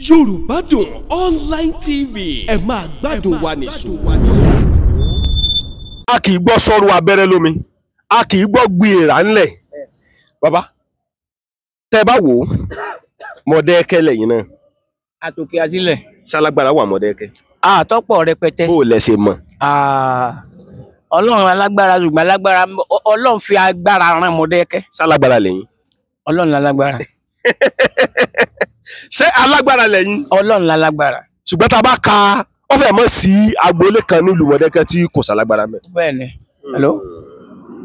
Yorùbá Dùn Online TV, ẹ máa gbádùn wa nìṣó. A kì í gbọ́ sọ́run abẹ́rẹ́ lómi, a kì í gbọ́ gbi èèrà ńlẹ̀. Bàbá, tẹ́ bá wò ó, Mọ̀dẹ́kẹ́ lẹ́yìn náà. Àtòkè àtilẹ̀. Ṣalágbára wà Mọ̀dẹ́kẹ́. Àtọ́pọ̀ rẹpẹtẹ. Bó o lẹ ṣe mọ̀. Ọlọ́run alágbára, ṣùgbọ́n alágbára Ọlọ́run fi agbára ran Mọ̀dẹ́kẹ́. Ṣalágbára lẹ́yìn. Ọlọ́run alágbára. Ṣé alágbára lẹ́yìn? Ọlọ́run alágbára. Ṣùgbọ́n tá a bá ka ó fẹ́ mọ̀ sí agboolé kan nílùú Mọ̀dẹ́kẹ́ tí kò sálágbára mẹ́. Bẹ́ẹ̀ni. Hello.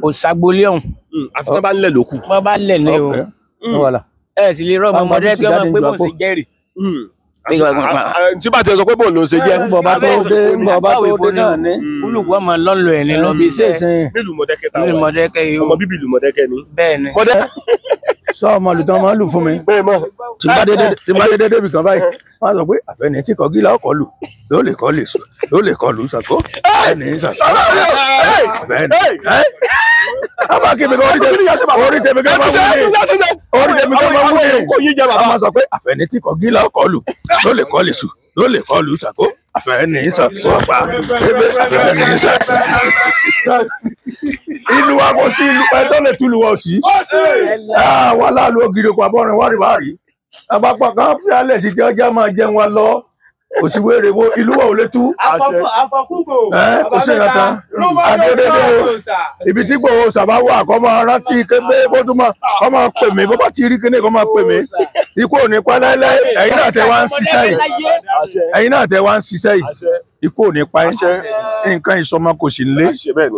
Kò ságbolé ọ̀hún. Àfi tán bá ń lẹ̀ lókù. Wọ́n bá lẹ̀ ní o. Ẹ sì lè rọ́ ọmọ Mọ̀dẹ́kẹ́ ọmọ pé bó ṣe jẹ́rìí. Tí bá ti sọ pé bóun ló ṣe jẹ́. Bọ̀bá tó dé, bọ̀bá tó dé náà ní. Olùkọ́ ọmọ lọ́nlọ́ ẹ̀ ní lọ bí iṣẹ́. Nílùú Mọ̀dẹ́kẹ́ táwọn. Nílùú Mọ̀dẹ́kẹ́ yìí o. Ọmọ bíbí ìlú Mọ̀dẹ́kẹ́ ni. Bẹ́ẹ̀ni. Sọ ọmọ olùtọ́ máa ń lù fún mi. Tí bá dédé débi kan báyìí, wọ́n á sọ pé àfẹ́ni tí kọ́gí la ọkọ̀ lù ló lè kọ́ lè sùn ló lè kọ́ lù sàkó. Àfẹ́ni sàkó. Àfẹ́ni. A máa kí mi kọ́ orí tèmi kọ́ máa wú ni. Orí tèmi kọ́ máa wú ni. A máa sọ pé àfẹ́ni tí kọ́gí la ọkọ̀ lù ló lè kọ́ lè sùn ló lè kọ́ lù sàkó. Àfẹ́ni sàkó pa. Àfẹ́ni sàkó. Ìlú wa kò sí ìlú ẹjọ́ lè túlù wọ sí. Wà láàlú ògiri kò abọ́rin wárí wárí. Àpapọ̀ kan fi alẹ̀ sí tí ọjà máa jẹun wa lọ. Kò sí wéèrè wo ìlú wa ò lè tú. Kò sí ìyàtọ̀. Adédèdè o. Ibi tí Ìgbòho sábà wà kọ́ máa rántí kébé kó tún máa kọ́ máa pè mí bó bá ti rí kíní kọ́ máa pè mí. Ikú ò ní pa láéláé. Ẹ̀yin náà tẹ wá ń ṣiṣẹ́ yìí. Ẹ̀yin náà tẹ wá ń ṣiṣẹ́ yìí. Ikú ò ní pa yín. Nǹkan ìsọmọ kò sì lé.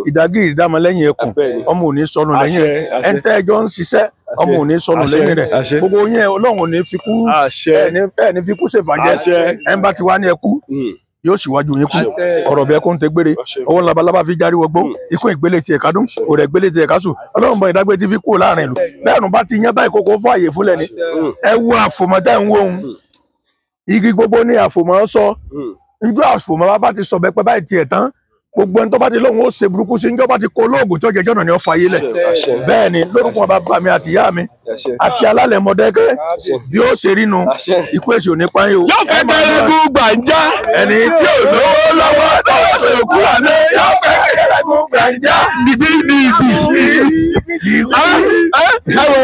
Ìdágìrì ìdámọ lẹ́yìn ẹkùn. Ọmọ ò ní sọnù lẹ́yìn rẹ̀. Ẹni tẹ́ ẹjọ́ ń ṣiṣẹ́ ọmọ ò ní sọnù lẹ́yìn rẹ̀. Gbogbo yẹn Ọlọ́run ò ní fi kú ẹ ní fi kú ṣèfàjẹ́. Ẹ ń bá ti wá ní ẹkú yóò síwájú yín kú. Ọ̀rọ̀ bẹ́ẹ̀ kó ń tẹgbére. Ọwọ́ labalábá fi járí wọgbó. Ikú ìgbélé tiẹ̀ kádùn. Òrẹ̀ ìgbélé tiẹ̀ kásù. Ọlọ́run bọ̀ ìdágbé ti fi kú láàrin ìlú. Bẹ́ẹ̀ nù bá ti yẹn báyìí kókó fún àyè fúnlẹ̀ ni. Ẹ wo àfòmọ́tẹ́ ń wo òun. Igi gbogbo ní àfòmọ́ sọ. Njọ́ àfòmọ́ bá ti sọ bẹ́ẹ̀ pẹ́ báyìí tiẹ̀ tán. Gbogbo ẹni tó bá ti lóhun ó ṣe burúkú sí njọ́ bá ti kó olóògùn tí ó jẹjọ́ náà ni ó fayé lẹ̀. Bẹ́ẹ̀ ni lórúkọ bàbá mi àti ìyá mi àti alálẹ̀ Mọ̀dẹ́kẹ́ bí ó ṣe rínu ikú èsì ò ní pa yín o. Yóò fẹ́ kẹrẹ́gùn gbàǹjà. Ẹni tí ò lówó lọ́wọ́ tó ṣe òkú àná yóò fẹ́ kẹrẹ́gùn gbàǹjà. Dìbí dìbì. Ẹ wo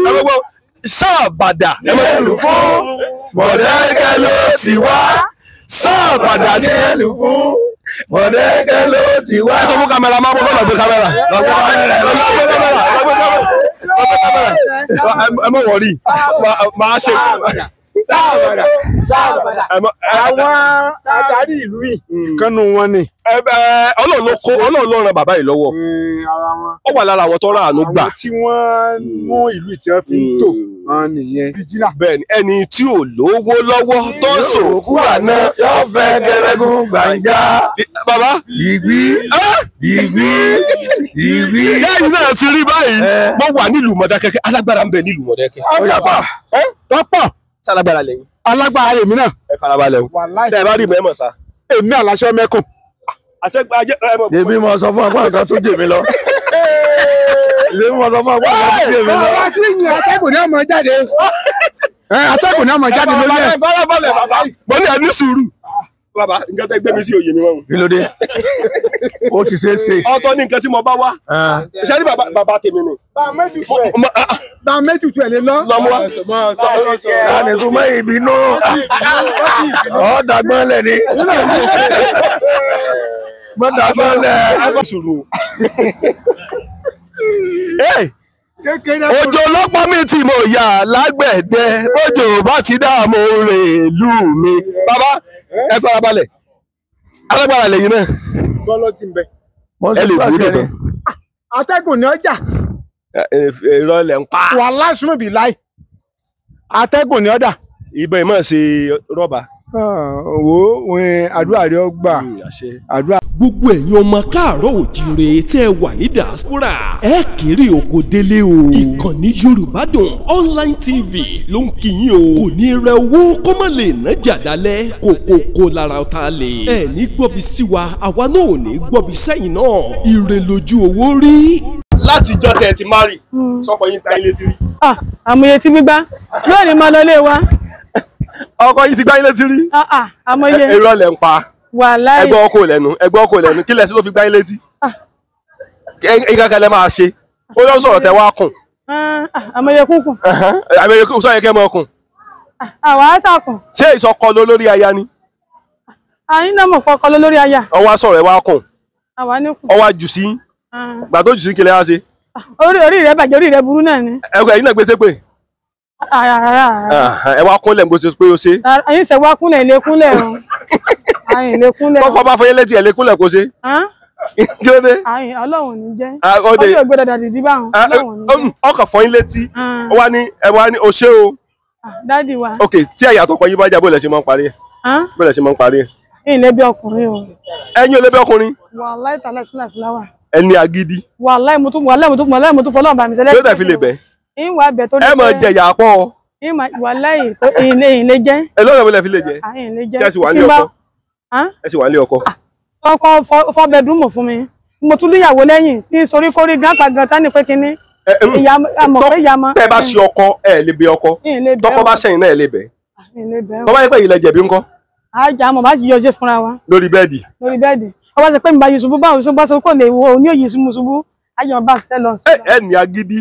ẹ wo sáàbàdà. Ẹlù fún Mọ̀dẹ́kẹ́ ló ti wá. Sáàbàdà ní ẹlù fún Mọ̀dẹ́kẹ́ ló ti wá. Ẹ sọ fún kámẹ́rà máa bọ́ fọ́nà gbé kámẹ́rà. Lọ gbé kámẹ́rà. Lọ gbé kámẹ́rà. Ẹ mọ̀ wọ̀rí. Màá ṣe. Sáàbàdà. Sáàbàdà. Àwọn adarí ìlú yìí. Kánú wọn ni. Ọlọ́run ló kó Ọlọ́run ló ran bàbá yìí lọ́wọ́. Ó wà lára àwọn tó rà àánú gbà. Àwọn tí wọ́n mú ìlú tí wọ́n fi ń tò wọn nìyẹn. Bẹ́ẹ̀ni, ẹni tí ò lówó lọ́wọ́ tó sòkú àná yóò fẹ́ gẹrẹgùn gbàǹjà. Bàbá. Ìgbí. Ìgbí. Ìgbí. Ṣé ẹ̀yin náà ti rí báyìí? Mo wà nílùú Mọ̀dákẹ́kẹ́, alágbára ń bẹ nílùú Mọ̀dákẹ́kẹ́. Ó yà pa. Tọ́pọ̀. Sálágbára lẹ́yìn. Alágbára èmi náà. Ẹ farabalẹ̀ o. Tẹ́ ẹ bá rí mẹ́mọ̀ sá. Èmi àlàṣọ mẹ́kùn. Èmi mo sọ fún apá nǹkan tó jè mí lọ. Èmi mo sọ fún apá nǹkan tó jè mí lọ. Bàbá tí ń yin atẹ́gùn ní ọmọ jáde. Atẹ́gùn ní ọmọ jáde lórí ẹ̀. Farabalẹ̀ bàbá. Mo ní ẹni sùúrù. Bàbá nǹkan tẹ́ gbé mi sí òye mi wọ́n. Kí ló dé? Ó ti ṣe é ṣe. Ọ̀tọ̀ ní nǹkan tí mo bá wá. Ṣé ní bàbá tèmi ni? Bá mẹ́tutù ẹ̀ lé lọ. Lọ́mú wa. Láàánú súnmọ́ ìbínú. Ọ̀dàgbọ́n lẹ̀ ni. Mọ̀dàgbọ́n lẹ̀. Òjò ló pa mí tí mo yà lágbẹ̀dẹ. Òjò bá ti dààmú rèlú mi. Bàbá ẹ farabalẹ̀. Alágbára lẹ́yìn náà. Bọ́lá ti ń bẹ. Ẹ lè gbúdọ̀ bẹ́ẹ̀. Atẹ́gùn ní ọjà. Irọ́ lẹ̀ ń pa. Wà lásùn bí láì. Atẹ́gùn ní ọjà. Ibẹ̀ ìmọ̀ ṣe rọ́bà. Wo àdúrà rẹ ó gbà. Àdúrà. Gbogbo ẹ̀yin ọmọ káàárọ̀ òjíire tẹ́ ẹ wà ní diaspora ẹ kéré oko délé o. Ìkànnì Yorùbá Dùn Online TV ló ń kí yín o. Kò ní rẹ owó kó má lè ná jàdálẹ̀ kókókó lára ọ̀tá lè. Ẹ ní gbọ́bi sí wa, àwa náà ò ní gbọ́bi sẹ́yìn náà. Ire lójú owó rí. Látijọ́ tẹ́ ẹ ti má rì sọ́kọ yín ta ilé ti rí. Àmúyẹ tí gbígbá lónìí máa lọ ilé wa. Ọkọ yìí ti gbá yín létí rí. Àmọye. Irọ́ lẹ̀ ń pa. Wàláì. Ẹgbẹ́ ọkọ lẹ́nu, ẹgbẹ́ ọkọ lẹ́nu, kí lẹ sí ló fi gbá yín létí? Ìkankan lẹ máa ṣe. Ó lọ sọ̀rọ̀ tẹ wá kùn. Àmọye kúnkùn. Àmọye kúnkùn sọ yẹ kẹ́ mọ ọkùn. Àwa á sàkùn. Ṣé ìsọkọ ló lórí aya ni? Àyín náà mọ̀ pọkọ ló lórí aya. Ó wá sọ̀rọ̀ ẹ wá kùn. Àwa ní kùn. Ó wá jù sí. Gbà tó jù sí kí lẹ wá ṣe? Orí rẹ bàjẹ́, orí rẹ burú náà ni. Ẹ̀kọ́ ẹ̀yin náà gbé ṣépè. Ẹ wá kúnlẹ̀ bó ṣe pé ó ṣe. Ẹ̀yin ṣe wá kúnlẹ̀ ilé kúnlẹ̀ o. Àyìn ilé kúnlẹ̀ o. Kọ́kọ́ bá fọyín létí ẹ̀ lé kúnlẹ̀ kó ṣe. Kí ló dé? Àyìn Ọlọ́run ní jẹ́. Ọjọ́ ògbé dàdà dìdí báwọn. Ọlọ́run ní jẹ́. Ọkàn fọyín létí. Ó wá ní ẹ wá ní o ṣé o. Dádì wa. Ok, tí ẹ̀yà àtọkọ yín bá jà bó lẹ ṣe máa ń parí ẹ̀? Bó lẹ ṣe máa ń parí ẹ̀? Ẹ̀yin lẹ́bi ọkùnrin o. Ẹ̀yin ò lẹ́bi ọkùnrin. Wàláì tàlẹ́ sílẹ̀ sílẹ̀ wà. Ẹni agídí. Wàláì mo tún wàláì mo tún wàláì mo tún fọlọ́run bá mi sẹ́lẹ̀. Yóò tẹ̀ fi lè bẹ̀. Ìwà bẹ̀ tó ẹ mọ̀ jẹ̀yà pọ̀. Wàláì ìlé jẹ́. Ẹ lọ́rọ̀ wọlé fi lè jẹ́. Ṣé ẹ sì wà ní ọkọ? Ẹ sì wà ní ọkọ. Ọkọ fọ́ bẹdúrúmù fún mi. Mo tún níyàwó lẹ́yìn tí sorí kórí gánpa gan tání pé kínní. Tẹ́ ẹ bá ṣe ọkọ ẹ lè bẹ̀ ọkọ. Tọkọ bá ṣẹ̀yìn náà ẹ lè bẹ̀. Tọ́ bá yẹ pé ilẹ̀ jẹ̀bi ńkọ́. Àjà mọ̀ bá ti yọjẹ́ fúnra wa. Lórí bẹ́ẹ̀dì. Lórí bẹ́ẹ̀dì. Ó wá sọ pé mi bá yí ṣubú báwo ṣubú bá sọ kò lè wo ní òyì ṣubú ṣubú. Àjọ bá ṣẹ́ lọ. Ẹ ní agídí.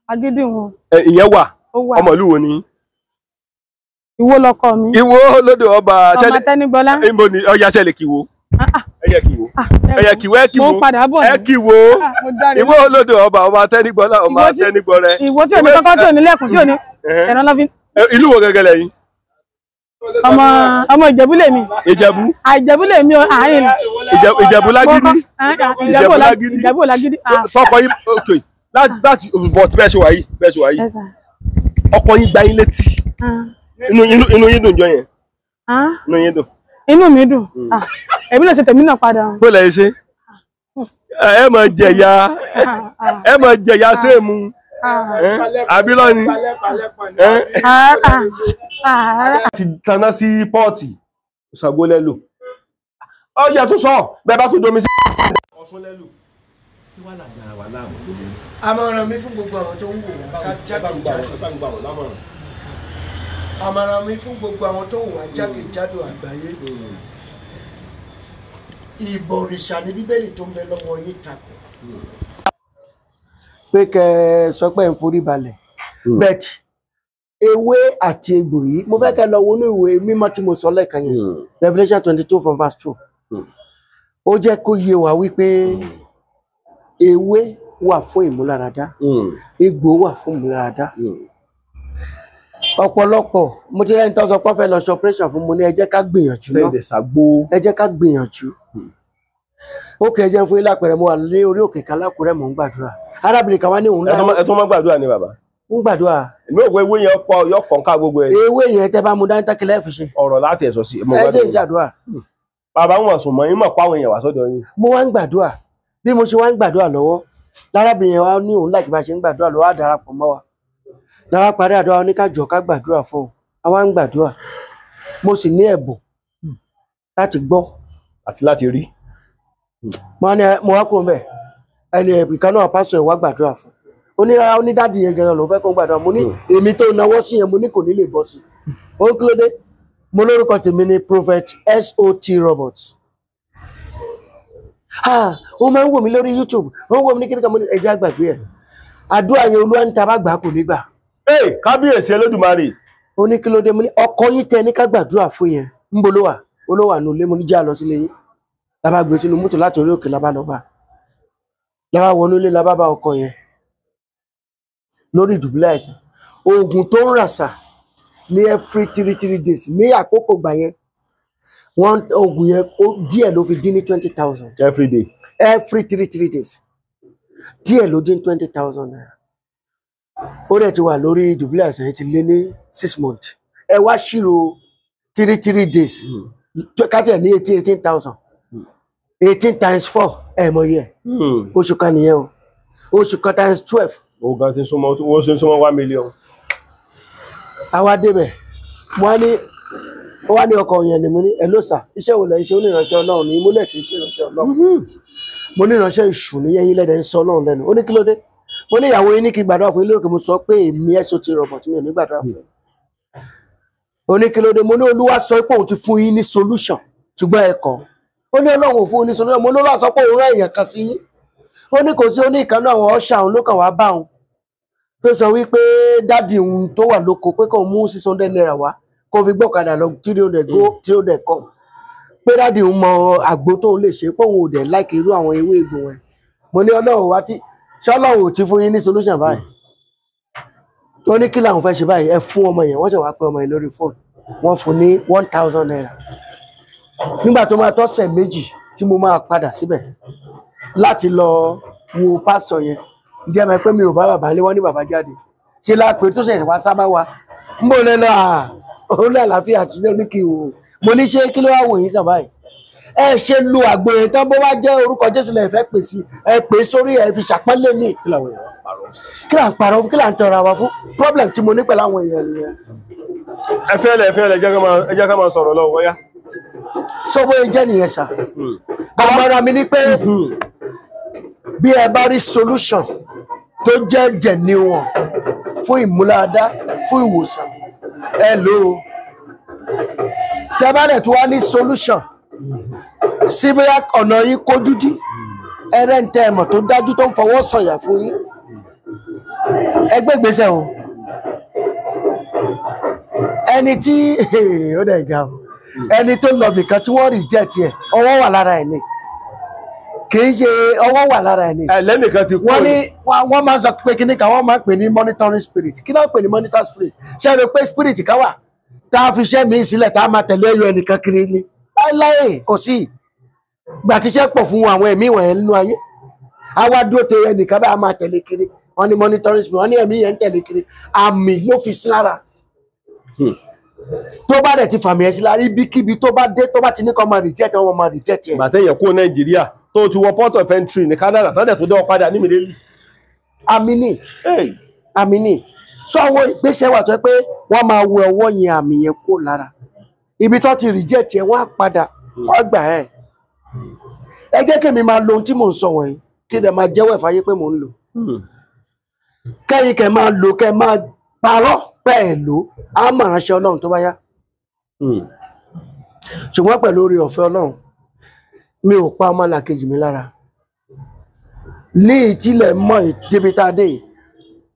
Agídí wọn. Ìyẹn wà. Ọmọ ìlú wo ni? Ìwó lọkọ mi. Ìwó lódò ọba. Ọmọ Tẹ́nígbọlá. Ìbò ni ọya ṣẹlẹ̀ kìwó. Ẹyẹ kìwó. Ẹyẹ kìwó ẹ kìwó. Mo padà bọ̀ ní. Ẹ kìwó. Ìwó lódò ọba ọba Tẹ́nígbọlá ọmọ Tẹ́nígbọrẹ. Ìwó tí ò ní kọ́kọ́ tí ò ní lẹ́kùn tí ò ní ẹ̀rọ lọ́fín. Ìlú wo gẹ́gẹ́ lẹ́yìn? Ọmọ Ìjẹ̀bú lèmi. Ìjẹ̀bú. Ìjẹ̀bú lèmi o àárín. Ìjẹ̀bú lágídí. Ìjẹ̀bú lágídí. Ìjẹ̀bú lágídí. Tọkọ yín ok láti bọ̀ tí bẹ́ẹ̀ ṣe wà yìí bẹ́ẹ̀ ṣe wà yìí ọkọ yín gba yín létí inú yín dùn jọ yẹn inú yín dùn. Inú mi dùn èmi lè ṣe tèmi náà padà. Bó lẹ ṣe ẹ mọ jẹ̀yà ẹ mọ jẹ̀yà séèmù àbí lọ́ni. Ti tanná sí pọ́ọ̀tì Ṣàngó lẹ́lò ọjà tó sọ bẹ́ẹ̀ bá tún domi sí. Ọ̀ṣun lẹ́lò. Àmọ̀ràn mi fún gbogbo àwọn tó ń wò wá jákèjádò. Àmọ̀ràn mi fún gbogbo àwọn tó ń wò wá jákèjádò àgbáyé. Ìbọ̀rìṣà ní Bíbélì tó ń bẹ lọ́wọ́ yín takò. Pé kẹ ẹ sọ pé ẹ ń forí balẹ̀. But ewé àti egbò yìí mo fẹ́ kẹ́ lọ wọnú ìwé mímọ́ tí mo sọ lẹ́ẹ̀kan yẹn Revelation 22 from verse 2. Ó jẹ́ kó yé wa wípé ewé wà fún ìmúláradá, egbò wà fún ìmúláradá. Ọ̀pọ̀lọpọ̀ mo ti rẹ́ni tó sọ pé ó fẹ́ lọ ṣe operation fún mo ní ẹ jẹ́ ká gbìyànjú náà, ẹ jẹ́ ká gbìyànjú. Ókè ẹ jẹ́ fún ilé àpẹẹrẹ mo wà ní orí òkè kan lákùrẹ́ mò ń gbàdúrà. Arábìnrin kan wá ní òun náà. Ẹ tó máa gbàdúrà ni bàbá. Ń gbàdúrà. Èmi ò pé ewé yẹn kọ yọ kọ̀ǹká gbogbo ẹ̀. Ewé yẹn tẹ́ bá mu dání tákìlẹ̀ fi ṣe. Ọ̀rọ̀ láti ẹ̀sọ̀ sí. Ẹ jẹ́ ìṣàdúrà. Bàbá wọn sùn mọ́ yín mọ̀ kó àwọn èèyàn wá sọ́dọ̀ yín. Mo wá ń gbàdúrà. Bí mo ṣe wá ń gbàdúrà lọ́wọ́ lárábìnrin yẹn wá ní òun láti bá ṣe ń gbàdúrà lọ́wọ́ á darapọ̀ mọ́ wa lára parí àdúrà oníkàjọ ká gbàdúrà fún un àwa ń gbàdúrà mo sì ní ẹ̀bùn láti gbọ́ àti láti rí. Mo wá kúrò ńbẹ̀ ẹni ìkan náà pásítọ̀ ẹ̀ wá gbàdúrà fún un ó ní rárá ó ní dáàdì yẹn gan-an lòún fẹ́ kó gbàdúrà mo ní èmi tó náwó sí yẹn mo ní kò ní lè bọ́ sí i ó ń kílódé mo lórúkọ tèmi ni Prophet S.O.T. Roberts. Ó máa ń wò mí lórí YouTube, ó ń wò mí ní kíníkà mo ní ẹja gbàgbé ẹ̀. Àdúrà yẹn Olúwa ní ta bá gbà kò ní gbà. Ee kábíyèsí Olódùmarè. Ó ní kí ló dé mo ní ọkọ yín tẹ ní ká gbàdúrà fún yẹn ń bo ló wà ó ló wà nù ilé mo ní já lọ sílé yín. La bá gbé sínú mọ́tò láti orí òkè la bá lọ bá. La bá wọnú ilé la bá bá ọkọ yẹn lórí ìdùbúlẹ̀ àìsàn. Oògùn tó ń ràṣà ní every 3 days ní àkókò gbà yẹn. One oògùn yẹn díẹ̀ ló fi dín ní 20,000. Every day. Every 3 days. Díẹ̀ ló dín 20,000 naira. Ó dẹ̀ ti wà lórí ìdùbúlẹ̀ àìsàn yẹn ti lé ní 6 months. Ẹ wá ṣírò 3 days. Kájẹ̀ ní 18,000. 18 times 4 ẹ̀ mọ̀ yẹ. Oṣù kan nìyẹn o. Oṣù kan times 12. Oògùn ti súnmọ́ wọ́n ṣe ń súnmọ́ 1 million. Àwa débẹ̀, mo wá ní ó wá ní ọkọ yẹn ni mo ní hello sir, iṣẹ́ wo lẹ ń ṣe? Ó ní ìránṣẹ́ Ọlọ́run ní múlẹ̀ kì í ṣe ìránṣẹ́ Ọlọ́run. Mo ní ìránṣẹ́ ìṣù ní yẹn lẹ́dẹ̀ ń sọ Ọlọ́run lẹ́nu. Ó ní kí ló dé? Mo ní ìyàwó yín ní kí gbàdúrà fún yín lórí òkè mo sọ pé èmi S.O.T. Roberts mi ò ní gbàdúrà fún yín. Oníkìlódé? Mo ní Olúwa sọ pé òun ti fún yín ní solution, ṣùgbọ́n ẹ kọ̀. Ó ní Ọlọ́run ò fún yín ní solution. Mo ní Olúwa sọ pé òun rán èèyàn kan sí yín. Ó ní kò sí. Ó ní ìkànnì àwọn ọ̀ṣà òun ló kàn wá bá òun tó sọ wípé dádì òun tó wà lóko pé kóun mú 600 naira wá kó fi gbọ́kadà lọ, 300 go, 300 come, pé dádì òun mọ àgbo tóun lè ṣe, pé òun ò dẹ̀ láìkì irú àwọn ewé egbò wọn. Mo ní Ọlọ́run wá tí ṣọlọ́run ò ti fún yín ní solution báyìí. Ó ní kí làwọn fẹ́ ṣe báyìí? Ẹ fún ọmọ yẹn. Wọ́n ṣe wá pé ọmọ yẹn lórí fóònù, wọ́n fún ní 1000 naira. Nígbà tó máa tọ́sẹ̀ 2 tí mo máa padà síbẹ̀ láti lọ wo pásítọ̀ yẹn, ǹjẹ́ mọ̀ pé mi ò bá bàbá lé, wọ́n ní bàbá jáde ṣe lápè tó ṣẹ̀ṣẹ̀ wá sábà wa ń bò lẹ́ lọ. Ó ní àlàáfíà àti ní kí n wò. Mo ní ṣé kí ló wá wò yín sàn báyìí? Ẹ ṣe lu àgbo yẹn tán, bó wá jẹ́ orúkọ Jésù lẹ fẹ́ pè sí, ẹ pè sórí, ẹ fi ṣàpọ́nlé mi. Kí làwọn èèyàn parọ́ sí? Kí là ń parọ́ fún? Kí là ń tọrọ àwa fún? Problem tí mo ní pẹ̀lú àwọn èèyàn nìyẹn. Ẹ fẹ́ lẹ̀, ẹ fẹ́ lẹ̀, ẹ jẹ́ ká máa sọ̀rọ̀ lọ́wọ́ ọ̀yá. Sọ bóyá jẹ́ nìyẹn sà. Àmọ́ra mi ni pé bí ẹ bá rí solution tó jẹ́ genuine fún ìmúláradá, fún ìwòsàn, ẹ lò ó. Tẹ́ bá dẹ̀ tó wá ní solution sí bóyá ọ̀nà yín kójú dí, ẹrẹ́ ń tẹ́ ẹ mọ̀ tó dájú tó ń fọwọ́ sọ̀yà fún yín, ẹ gbé ìgbésẹ̀ o. Ẹni tí ó dẹ̀ ga o, ẹni tó lọ bìkan tí wọ́n reject ẹ̀, ọwọ́ wà lára ẹ̀ ni, kì í ṣe ọwọ́ wà lára ẹ̀ ni. Ẹ lẹ́nìkan ti kú. Wọ́n ní wọ́n máa ń sọ pé kíní kan wọ́n máa ń pè ní monitoring spirit. Kí ló ń pè ní monitoring spirit? Ṣé ẹ rò pé spirit kan wà tá a fi iṣẹ́ mi sílẹ̀ tá a máa tẹ̀lé ẹyọ ẹnìkan kiri ni? Láéláé kò sí. Gbà tí iṣẹ́ pọ̀ fún àwọn ẹ̀mí wọ̀nyẹn nínú ayé, a wá dúró tẹ ẹnìkan bá a máa tẹ̀lé kiri. Wọ́n ní monitoring spirit, wọ́n ní ẹ̀mí yẹn ń tẹ̀lé kiri, àmì ló fi sí lára. Tó bá dẹ̀ ti fàmì ẹ̀ sí lára, ibikíbi tó bá dé, tó bá ti ní kó máa reject, wọ́n máa reject ẹ̀. Màtẹ́yẹ̀ kó Nàìjíríà tó ti wọ port of entry ní Canada tó dẹ̀ tó dẹ́ ọ padà ní mílíọ̀nù. Àmì ni, àmì ni. Sọ àwọn ìgbésẹ̀ wà tó yẹ pé wọ́n máa wẹ ọwọ́ yẹn, àmì yẹn kó lára. Ibi tó ti reject ẹ̀, wọ́n á padà wọ́n á gbà ẹ̀. Ẹ jẹ́ kí èmi máa lo ohun tí mò ń sọ wọ̀nyí, kí dẹ̀ máa jẹ́wọ́ ẹ̀fáyé pé mò ń lò. Kẹ́yìn kẹ́ máa lò, kẹ́ máa parọ́ pẹ́ lò, á mọ̀ ránṣẹ́ Ọlọ́run tó bá yá. Ṣùgbọ́n pẹ̀lú oore ọ̀fẹ́ Ọlọ́run, mi ò pa ọmọ làkejì mi lára. Ní ìtìlẹ̀ mọ́ ìdíbi tá a dé yìí,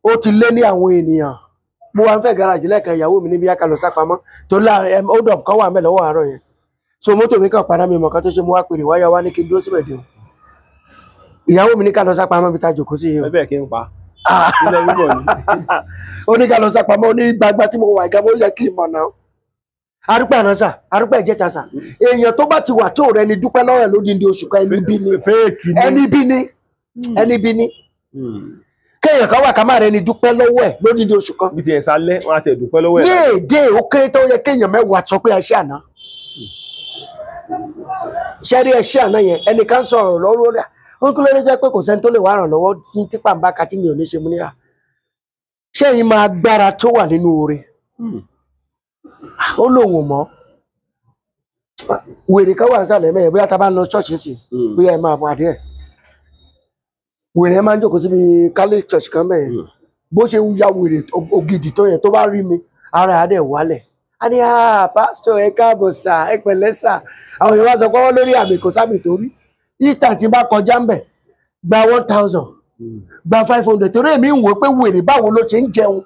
ó ti lé ní àwọn ènìyàn. Mo wá ń fẹ́ gáràjì lẹ́ẹ̀kan, ìyàwó mi níbi yáka lọ sápamọ́ tó láàrin hold up kan wà mẹ́ lọ́wọ́ àárọ̀ yẹn. So mọ́tò mi kàn padà, mi mọ̀ kan tó ṣe, mo wá pèrè wáyà wá ní kí n dúró síbẹ̀ dé o. Ìyàwó mi ní ká lọ sápamọ́ bí ta jòkó sí yìí o. Ẹ bẹ́ẹ̀ kí n pa. Ilẹ̀ wíwọ̀ ni. Ó ní ká lọ sápamọ́, ó ní gbagba tí mo wà ìgbà mo yẹ kí n mọ̀ náà. Arúgbó àná sà, arúgbó ìjẹta sà. Èèyàn tó bá ti wà tó rẹ ni dúpẹ́ lọ́wọ́ ẹ̀ lódindi oṣù kan, ẹni bí ni. Fẹ́ẹ̀kì ni. Ẹni bí ni. Ẹni bí ni. Kéèyàn kan wà ká má rẹ ni dúpẹ́ lọ́wọ́ ẹ̀ lódindi oṣù kan. Bí ti ẹ̀ sálẹ̀, wọ́n á ti ẹ̀ dúpẹ́ lọ́wọ́ ẹ̀. Ní èdè ó kéré tó yẹ kéèyàn 10 sọ pé ẹṣẹ́ àná. Ṣẹ́rí ẹṣẹ́ àná yẹn, ẹnìkan sọ̀rọ̀ lọ́wọ́ rẹ̀. Ó kí ló dé jẹ́ pé kò sẹ́ni tó lè wá ràn lọ́wọ́ ní tí pàǹbá ka tí mi ò ní ṣe mú níyà. Ṣé yín máa gbára tó wà nínú oore? Ó lóun ò mọ̀. Wèrè kan wà nísàlẹ̀ mẹ́yẹ̀ bóyá ta bá ń lọ ṣọ́ọ̀ṣì sí, bóyá ẹ máa pàdé ẹ̀. Wèrè yẹn máa ń jókòó síbi Catholic church kan bẹ́ẹ̀. Bó ṣe ya wèrè ògidì tó yẹn, tó bá rí mi, ara á dẹ̀ wálẹ̀. A ní pásítọ̀ ẹ káàbọ̀ sà, ẹ pẹ̀lẹ́ sà. Àwọn èèyàn wá sọ pé wọ́n lórí àmì kò sábì tó rí. Easter tí bá kọjá ń bẹ̀, gba 1000, gba 500, torí èmi ń wò pé wèrè báwo ló ṣe ń jẹun.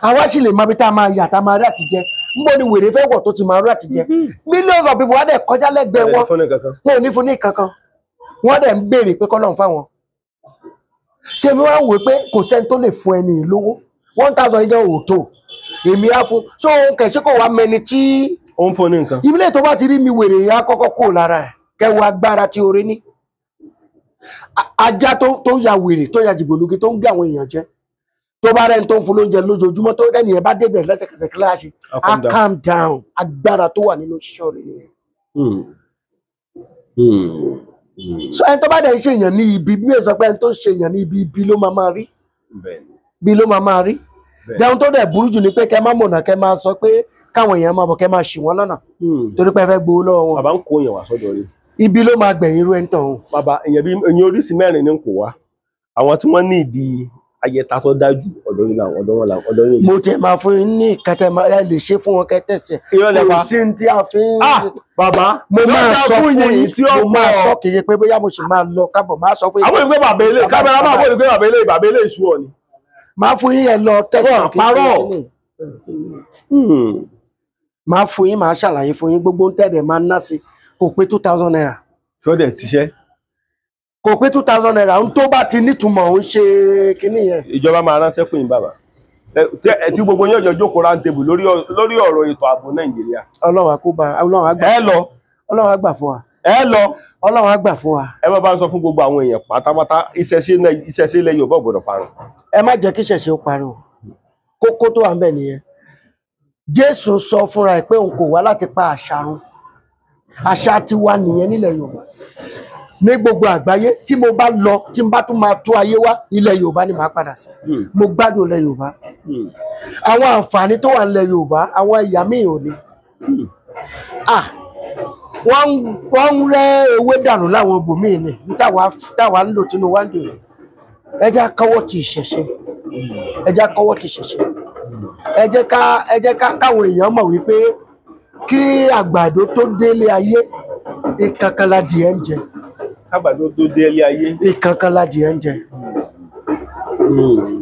Àwa sì lè mọ ibi tá a máa yà tá a máa rí àtijẹ. Nbọ ni wèrè fẹ́ wọ̀ tó ti máa rí àtijẹ. Millions of people wá dẹ̀ kọjá lẹ́gbẹ̀ẹ́ wọn, wọn ò ní fún ní kankan. Wọ́n dẹ̀ ń béèrè pé kọ́lọ́run fáwọn. Ṣé mi wá ń wò pé kò sẹ́ni tó lè fún ẹni lówó? 1000 yìí gan ò tó. Èmi á fún. So kẹ̀sí kò wá mẹni tí. Ó ń fún ní nǹkan. Ìmílẹ̀ tó bá ti rí mi wèrè yẹn á kọ́kọ́ kó lára ẹ̀. Kẹ́wọ́ agbára tí orí ní. Ajá tó ya wèrè tó ya jìgbòlugi tó ń gé àwọn èèyàn jẹ. Tó bá rẹ́ni tó ń fún lóúnjẹ lójoojúmọ́ tó rẹ́ni yẹn bá débẹ̀ lẹ́sẹ̀kẹsẹ̀ kíláàsì, á calm down. Agbára tó wà nínú ṣíṣọ́ rẹ̀ nìyẹn. So ẹni tó bá dẹ̀ ń ṣe èèyàn ní ibi, bí ẹ sọ pé ẹni tó ń ṣe èèyàn ní ibi, ibi ló máa máa rí. Bí ló máa máa rí. Dẹ̀hun tó dẹ̀ burú jù ni pé kẹ́ má mọ̀nà, kẹ́ máa sọ pé káwọn èèyàn máa bọ̀, kẹ́ máa ṣì wọ́n lọ́nà. Torí pé ẹ fẹ́ gbowó lọ́wọ́ wọn. Bàbá ń kó èèyàn wá sọ́dọ̀ yìí. Ibi ló máa gbẹ̀yìn irú ẹni tọ̀hún. Bàbá, èèyàn bí èèyàn oríṣi mẹ́rin ní kò wá. Àwọn tí wọ́n ní ìdí Ayẹta tó dájú ọ̀dọ̀ yín làwọn ọ̀dọ̀ wọn làwọn ọ̀dọ̀ yín. Mo tiẹ̀ máa fún yín ní ìkẹtẹ ẹ lè ṣe fún wọn kẹ tẹ̀sẹ̀. Irọ́ lẹ pa. Kò sí ní tí a fi ń. Ah bàbá Mo máa lọ́jà sọ fún yín, tí ó mo máa pọ̀. sọ kìí pé bóyá mo sì máa lọ kábọ̀, máa sọ fún yín. Àwọn ìgbé bàbá ilé kámẹ́rà máa bọ̀ ní pé bàbá ilé bàbá ilé ìṣú ọ ni. Máa fún yín ẹ lọ tẹ̀sẹ̀ Wọ́n kìí ṣe parọ́. kíní. Máa fún yín, máa ṣàlàyé fún yín gbogbo ń tẹ̀lé máa ná sí kò pé 2000 naira. Kí wọ́n dẹ̀ ti ṣẹ́. Kò pé 2000 naira ń tó bá ti nítumọ̀ ń ṣe kíní yẹn. Ìjọba máa ránṣẹ́ fún yín bàbá. Ẹ tí gbogbo yín ọjọ́ jókòó round table lórí ọ̀rọ̀ ètò ààbò Nàìjíríà. Ọlọ́run á kó bá Ọlọ́run á gbà. Ẹ lọ. Ọlọ́run á gbà fún wa. Ẹ lọ. Ọlọ́run á gbà fún wa. Ẹ má bá ń sọ fún gbogbo àwọn èèyàn pátápátá ìṣẹ̀ṣe ilẹ̀ Yorùbá ò gbọ́dọ̀ parun. Ẹ má jẹ́ kí ìṣẹ̀ṣe ó parun. Kókó tó wà ń bẹ̀ nìyẹn. Jésù sọ fúnra ẹ̀ pé òun kò wá láti pa àṣà run. Àṣà tiwa nìyẹn nílẹ̀ Yorùbá. Ní gbogbo àgbáyé tí mo bá lọ tí n bá tún máa tó ayé wá ilẹ̀ Yorùbá ni màá padà sí. Mo gbádùn ilẹ̀ Yorùbá. Àwọn àǹfààní tó wà nílẹ̀ Yorùbá àwọn ẹ̀yà míì ò ní. Wọ́n ń rẹ́ ewé dànù láwọn ibòmíì ni táwa ń lò tínú wá ń dùn. Ẹ jẹ́ kọ́wọ́ ti ìṣẹ̀ṣe. Ẹ jẹ́ kọ́wọ́ ti ìṣẹ̀ṣe. Ẹ jẹ́ ká káwọn èèyàn mọ̀ wípé kí àgbàdo tó délé ayé ìkankan ládìẹ ń jẹ. Kágbàdo tó délé ayé. Ìkankan ládìẹ ń jẹ.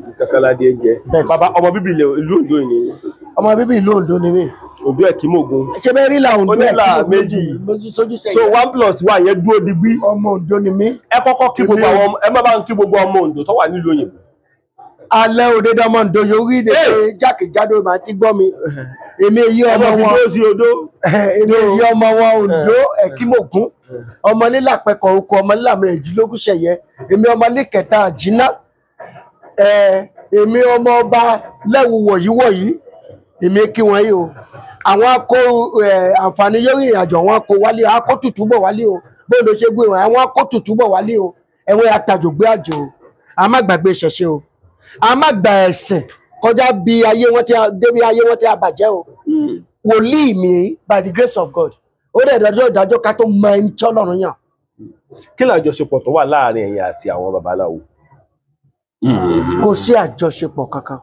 Ìkankan ládìẹ ń jẹ. Bàbá ọmọ bíbí ìlú Oǹdó ni. Ọmọ bíbí ìlú Oǹdó ni mí. Oǹdó Ẹ̀kímògùn. Ṣé bẹ́ẹ̀ rí la Oǹdó Onílà méjì. So 1 + 1 yẹn dúró digbí. Ọmọ Oǹdó ni mí. Ẹ kọ́kọ́ kí gbogbo àwọn ẹ má bá ń kí gbogbo ọmọ Oǹdó tó wà nílùú òyìnbó. Alẹ́ òde dọ́mọ Oǹdó yorí ìdè jákèjádò máa ti gbọ́ mi. Èmi èyí ọmọ wọn. Èmi èyí ọmọ wọn Oǹdó Ẹ̀kímògùn. Ọmọ nílà pẹkọ̀ oko ọmọ nílà méjìlélógún ṣẹ̀yẹ. Èmi ọmọ ní kẹta àjínà. Èmi ọmọ ọba lẹ́wù wọ̀yíwọ̀yí. Èmi kí wọ́n yìí o. Àwọn akó àǹfààní yóò rìnrìn àjò àwọn akó wálé o akó tutù bọ̀ wálé o bóńdó ṣe gbé wọn àwọn akó tutù bọ̀ wálé o ẹ̀wọ̀n àtàjò gbé àjò o a má gbàgbé ìṣẹ̀ṣe o a má gbà ẹ̀sìn kọjá bí ayé wọn ti débi ayé wọn ti àbàjẹ́ o wòlíì mi by the grace of God ó dẹ̀ dájọ́ ìdájọ́ ká tó mọ ẹni tí Ọlọ́run yàn. Kí ni àjọṣepọ̀ tó wà láàrin ẹ̀yin àti àwọn babaláwo? Kò sí àjọṣepọ̀ kankan.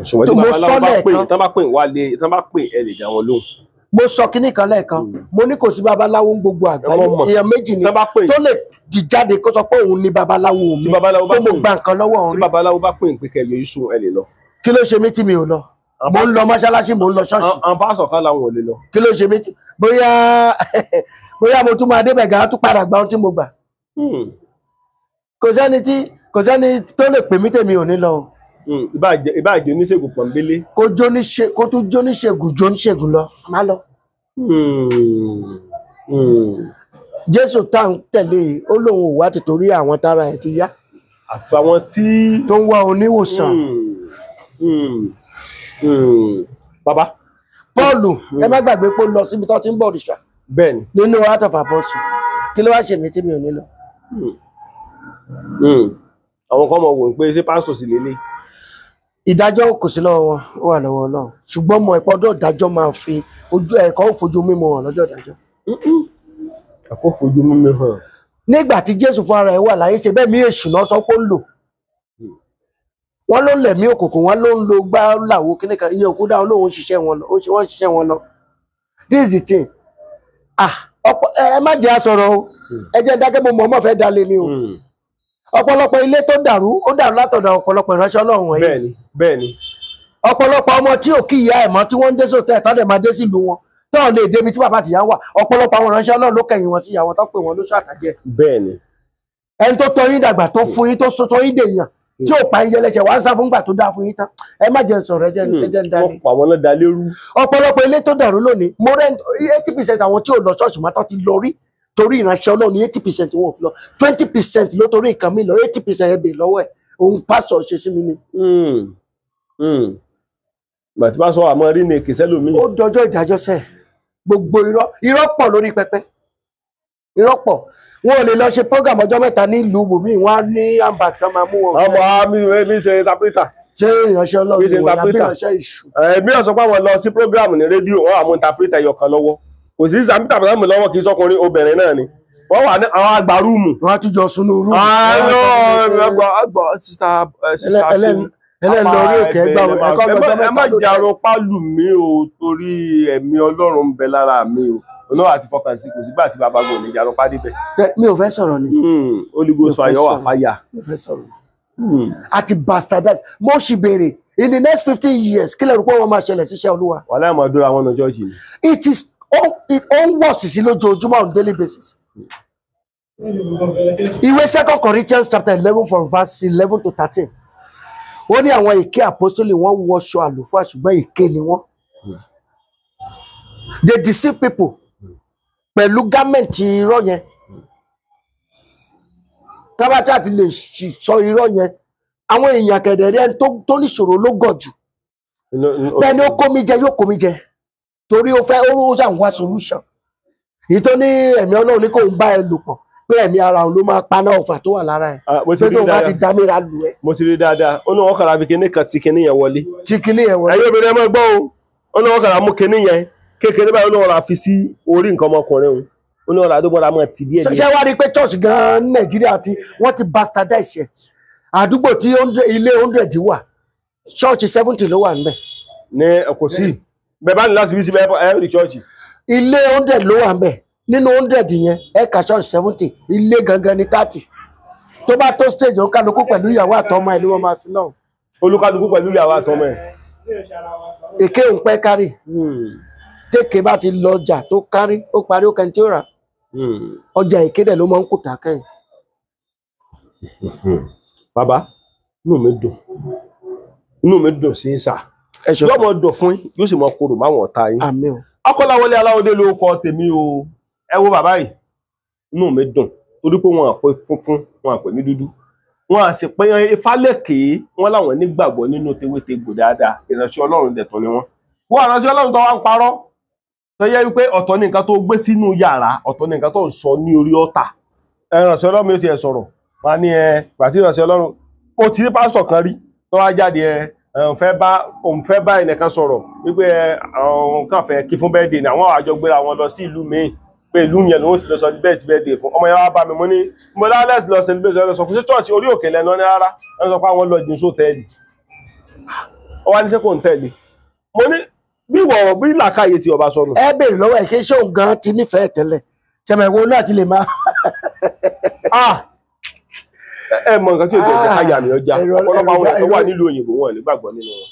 Ṣùgbọ́n tí babaláwo bá pè tán bá pè wá lé tán bá pè ẹ lè dá wọn lóhùn. Mo sọ kinní kan lẹ́ẹ̀kan, mo ní kò sí babaláwo ń gbogbo àgbáyé, èèyàn méjì ni tó lè dìjáde kó sọ pé òun ni babaláwo mi, pé mo gba nǹkan lọ́wọ́ òun Tí rí. babaláwo bá pè ń pé kẹ́ yọjú sùn ẹ lè lọ. Kí ló ṣe mí tí mi ò lọ? Mo ń lọ mọ́ṣáláṣí, mo ń lọ ṣọ́ọ̀ṣì. Àwọn pásọ̀ kan làwọn ò lè lọ. Kí ló ṣe mí tí bóyá mo tún máa débẹ̀ gan-an tún padà gba ohun tí mo gbà. Kò sẹ́ni tó lè pè mí tèmi ò ní lọ o. Ìbá àjẹ́ oníṣègùn pọ̀nbélé. Kó tún jóníṣègùn jóníṣègùn lọ, má lọ. Jésù tá ń tẹ̀lé ó lóun ò wá ti torí àwọn tára ẹ̀ ti yá. Àfàwọn tí. Tó ń wá oníwòsàn. Bàbá. Pọ́ọ̀lù ẹ má gbàgbé pé ó lọ síbi tó ti ń bọ̀ òrìṣà. Bẹ́ẹ̀ni. Nínú Acts of Apostles kí ló wá ṣe mí tí mi ò ní lọ. Àwọn kan mọ̀ wò ó pé ṣé pásítọ̀ sì lélẹ̀. Ìdájọ́ kò sí lọ́wọ́ wọn, ó wà lọ́wọ́ Ọlọ́run. Ṣùgbọ́n mo ẹ̀pọ̀ ọdọ́ ìdájọ́ máa fi ojú ẹ̀kọ́ ò fojú mímu hàn lọ́jọ́ ìdájọ́. Ẹ̀kọ́ fojú mímu hàn. Nígbà tí Jésù fún ara ẹ̀ wà láyé ṣe bẹ́ẹ̀ mí èṣù náà sọ pé ó ń lò. Wọ́n ló ń lẹ̀mí òkùnkùn, wọ́n ló ń lo gbá làwo kíní kan, iye òkú dáhùn lóun ṣiṣẹ́ wọn lọ, wọ́n ṣiṣẹ́ wọn lọ. This is the thing. Ah, ọ̀pọ̀ ẹ má jẹ́ àsọ̀rọ̀ o, ẹ jẹ́ dákẹ́ mo mọ̀ ọmọ fẹ́ dalẹ̀ ni o. Ọ̀pọ̀lọpọ̀ ilé tó dàrú, ó dàrú látọ̀dọ̀ ọ̀pọ̀lọpọ̀ ìránṣẹ́ Ọlọ́run wọ̀nyí. Bẹ́ẹ̀ni, bẹ́ẹ̀ni. Ọ̀pọ̀lọpọ̀ ọmọ tí ò kí ìyá ẹ̀ mọ́ tí wọ́n ń dé sóòtẹ́ ẹ̀ tọ́dẹ̀ máa dé sílùú wọn tó lè débi tí bàbá àtìyá wà, ọ̀pọ̀lọpọ̀ àwọn ìránṣẹ́ Ọlọ́run ló kẹ̀yìn wọn sí ìyá wọn tó pè wọn lóṣù àtàjẹ́. Bẹ́ẹ̀ni. Ẹni tó tọ́ yín dàgbà tó fún yín tó sọ yín dèèyàn tí ò pa yín jẹlẹsẹ̀ wá ń sá fúngbà tó dáa fún yín tán, ẹ má jẹ́ n sọ̀rọ̀ ẹ jẹ́ ń dání. Wọ́n pa àwọn náà da lérú. Ọ̀pọ̀lọpọ̀ ilé tó dàrú lónìí, mo rẹ́ 80% àwọn tí ò lọ ṣọ́ọ̀ṣì mọ́ tó ti lọ rí torí ìránṣẹ́ Ọlọ́run ní 80% wọn ò fi lọ, 20% ló torí nǹkan mi lọ, 80% ẹ bèè lọ́wọ́ ẹ̀ òun pásítọ̀ ṣe sí mi ni. Gbàtí bá sọ àmọ́ rí ni èkè sẹ́lòmíì. Ó dọjọ́ ìdájọ́ sẹ́, gbogbo irọ́ irọ́ pọ̀ lórí pẹpẹ, irọ́ pọ̀, wọn ò lè lọ ṣe program ọjọ́ mẹ́ta nílùú bòmíì, wọn á ní àǹbà kan máa mú wọn. Ọmọ mi ṣe interpreter. Ṣé ìránṣẹ́ Ọlọ́run ni wọ́n àbí ìránṣẹ́ èṣù? Èmi ò sọ pé àwọn lọ sí program ní rédíò, wọn àmú interpreter ẹyọ kan lọ́wọ́. Kò sí interpreter mi lọ́wọ́, kì í sọkùnrin obìnrin náà ni. Wọ́n wà ní àwọn àgbà rúùmù. Wọ́n á tún jọ sunú rúùmù. Àgbà sista ṣeun. Ẹlẹ́nu orí òkè ẹgbà ẹ̀kọ́ gbọ́dọ̀ ẹ má jarọ pálù mi o, torí ẹ̀mí Ọlọ́run ń bẹ lára mi o. Ọlọ́run àti fọkàn sí, kò sígbà tí bàbá gò ní jarọ pálí bẹ̀. Mi ò fẹ́ sọ̀rọ̀ ni. Holy Ghost fire wà fàyà. Mi ò fẹ́ sọ̀rọ̀. Àti bastardize mo sì béèrè in the next 15 years kí lè rò pé wọ́n máa ṣẹlẹ̀ síṣẹ́ Olúwa. Wàhálà ìmọ̀ dúró àwọn ọ̀nà church ni. It is ó ń wọ̀ sí lójoojúmọ́ on daily basis. Ìwé 2 Corinthians chapter 11 from verse 11 to 13. Ó ní àwọn èké apostoli wọ́n wọṣọ àlùfáà ṣùgbọ́n èké ni wọ́n. They deceive people pẹ̀lú gámẹ̀ntì irọ́ yẹn. Tábàtà ti lè sọ irọ́ yẹn. Àwọn èèyàn kẹ̀dẹ̀rẹ́ ẹni tó níṣòro ló gọ̀ jù. Bẹ́ẹ̀ ni ó kó mi jẹ yóò kó mi jẹ. Torí ó fẹ́ ó ṣàn wá solution. Èyí tó ní ẹ̀mí Ọlọ́run ní kò ń bá ẹ lò pọ̀ pé ẹ̀mí ara òun ló máa paná ọ̀fà tó wà lára ẹ̀. Pé tóun bá ti dá mi ra lù ẹ́. Mo ti rí dáadáa, ó ní wọn kàrà fi kinní kan ti kinní yẹn wọlé. Ti kinní yẹn wọlé. Ẹ̀yin obìnrin ẹ máa gbọ́ o, ó ní wọn kàrà mú kinní yẹn kékeré báyìí, ó ní wọn rà fi sí orí nǹkan ọmọkùnrin òun, ó ní wọn rà àdúgbò rà máa ti díẹ̀ díẹ̀. Ṣé wàá rí i pé church gan-an ní Nàìjíríà tí wọ́n ti bastardize ẹ̀? Àdúgbò tí ilé 100 wà, church 70 ló wà níbẹ̀. Ní kò sí bẹ́ẹ̀ bá ní láti fi sí bẹ́ẹ̀ rí church. Ilé 100 ló wà níbẹ̀. Nínú 100 yẹn ẹ̀ka church 70, ilé gangan ní 30. Tó bá tó stage olúkálukú pẹ̀lú ìyàwó àtọmọ ẹ̀ ló wọ́n máa sí náà. Olúkálukú pẹ̀lú ìyàwó àtọmọ ẹ̀. Èké òun pẹ́ kárì. Téèké bá ti lọ ọjà tó kárí ó parí ó kẹni tí ó rà. Ọjà èké dẹ̀ ló máa ń kùtà kẹ́yìn. Bàbá, inú mi dùn, inú mi dùn sí sà. Yóò mọ dùn fún yín, yóò sì mọ korò máwọn ọ̀tá yín. Àmín o. Akọ́láwọlé Aláwọdé ló kọ tèmi o. Ẹ wo bàbá yìí, inú mi dùn torí pé wọn àpè funfun, wọn àpè ní dúdú, wọn à sì pé ifá lèkè, wọn láwọn nígbàgbọ́ nínú tewétegbò dáadáa. Ìránṣẹ́ Ọlọ́run dẹ̀tọ̀ ni wọn. Wọn ìránṣẹ́ Ọlọ́run tó wá ń parọ́ tó yẹ wípé ọ̀tọ̀ ní nǹkan tó gbé sínú yàrá, ọ̀tọ̀ ní nǹkan tó ń sọ ní orí ọ̀tà. Ìránṣẹ́ Ọlọ́run yóò ti ẹ̀ sọ̀rọ̀ wọn ní ẹ gbàtí ìránṣẹ́ Ọlọ́run ó ti rí pásítọ̀ kan rí tó wá jáde ẹ òun fẹ́ bá ẹnìkan sọ̀rọ̀ wípé òun kàn fẹ́ kí fún bẹ́ẹ̀dì ni àwọn àjọ gbéra wọn lọ sí ìlú míì, pé ìlú yẹn lòun ti lọ celebrate birthday fún ọmọ yẹn. Wá bá mi, mo ní mo lálẹ́ lọ celebrate lọ sọ kò sí church orí òkè lẹ́nu ní rárá. Wọ́n sọ pé àwọn lọ jìn sótẹ́ẹ̀lì, ó wá ní sẹ́ kò ń tẹ̀lé. Mo ní bí wọ̀rọ̀ bí làákàyè tí ọba sọnù. Ẹ béèrè lọ́wọ́ ẹ̀ kí ṣé òun gan ti nífẹ̀ẹ́ tẹ́lẹ̀ tẹ̀mẹ̀wò náà ti lè máa. Ẹ mọ nǹkan tí ò jẹ́ káyà mi ọjà, ọ̀pọ̀lọpọ̀ àwọn èèyàn tó wà nílùú òyìnbó wọn nígbàgbọ́ nínú wọn.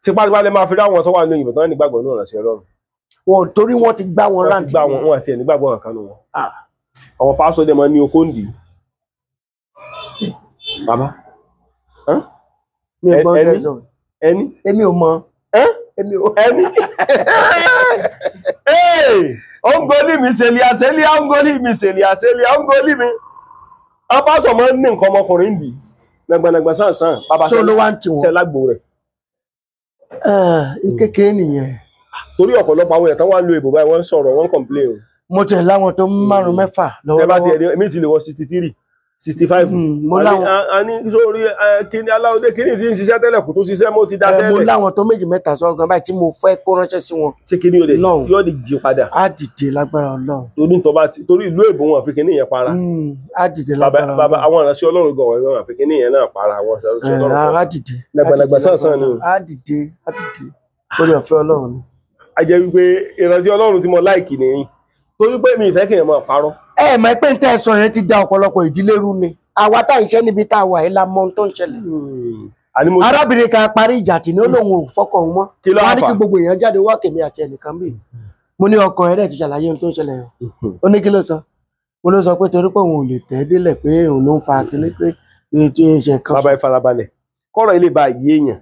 Tipátipá lè máa fi ráwọn tó wà nílùú òyìnbó tó wà nígbàgbọ́ nínú ìrànṣẹ́ Ọlọ́run. Wọn torí wọn ti gbá wọn ráǹdì. Wọn ti gbá wọn, wọn àti ẹ̀ nígbàgbọ́ kankan nù wọn. Àwọn pásítọ̀ dẹ̀ máa ní okó ń dì í. Bàbá. Mi ò gbọ́ tẹ̀sán. Ẹni. Èmi ò mọ. Èmi ò. Ẹni. Ongoli mi sèlíà sèlíà, ongoli mi sèlíà sèlíà, ongoli mi. Àwọn pásítọ̀ máa ń ní nǹkan ọmọkùnrin ń dì í. Nàgbànàgbà sàn-sàn. Bàbá sẹ́ lágbo rẹ̀. Kékeré nìyẹn. Torí ọ̀pọ̀lọpọ̀ àwọn èèyàn tán wá ń lo ìbò báyìí wọ́n ń sọ̀rọ̀, wọ́n ń complain o. Mo tẹ̀ láwọn tó márùn mẹ́fà lọ́wọ́lọ́wọ́. Ẹ bá ti ẹ̀rí èmi ti lè wọ 63, 65. Mo láwọn. A ní sórí kíní Aláwọdé kíní tí ń ṣiṣẹ́ tẹ́lẹ̀ kò tó ṣiṣẹ́ mo ti daṣẹ́ lẹ̀. Mo láwọn tó méjì mẹ́ta sọ̀rọ̀ gan báyìí tí mo fẹ́ kó ránṣẹ́ sí wọn. Ṣé kíní yóò lè yóò lè jí padà? Á dìde lágbára Ọlọ́run. Torí ìlú èbó wọn àfi kíní yẹn para. Á dìde lágbára Ọlọ́run. Bàbá àwọn ìránṣẹ́ Ọlọ́run gan wọn àfi kíní yẹn náà para àwọn ìránṣẹ́ Ọlọ́run. Á dìde. Nàgbànàgbà sàn-sàn ni. Á dìde, á dìde. Orí ọ̀fẹ́ Ọlọ́run ni. A jẹ́ wípé ìránṣẹ́ Ọlọ́run tí mo láìkì nìyí torí pé mi ìfẹ́ kéèyàn máa parọ́. Ẹ mọ̀ pé n tẹ́ ẹ sọ yẹn ti da ọ̀pọ̀lọpọ̀ ìdílé rú ni. Àwa tá ìṣe níbi tá a wà yìí la mọ ohun tó ń ṣẹlẹ̀. Arábìnrin kan parí ìjà tì ní ó lóun ò fọkàn òun mọ́. Wọ́n á ní kí gbogbo èèyàn jáde wá kèmí àti ẹnìkan bí. Mo ní ọkọ ẹ̀ dẹ̀ ti ṣàlàyé ohun tó ń ṣẹlẹ̀ yẹn. Ó ní kí ló sọ? Mo ló sọ pé torí pé òun ò lè tẹ́ délẹ̀ pé òun ló ń fa kinní pé ètò ìṣẹ̀ kan. Bàbá ìfarabalẹ̀ kọ́rọ̀ ilé bá yé èèyàn.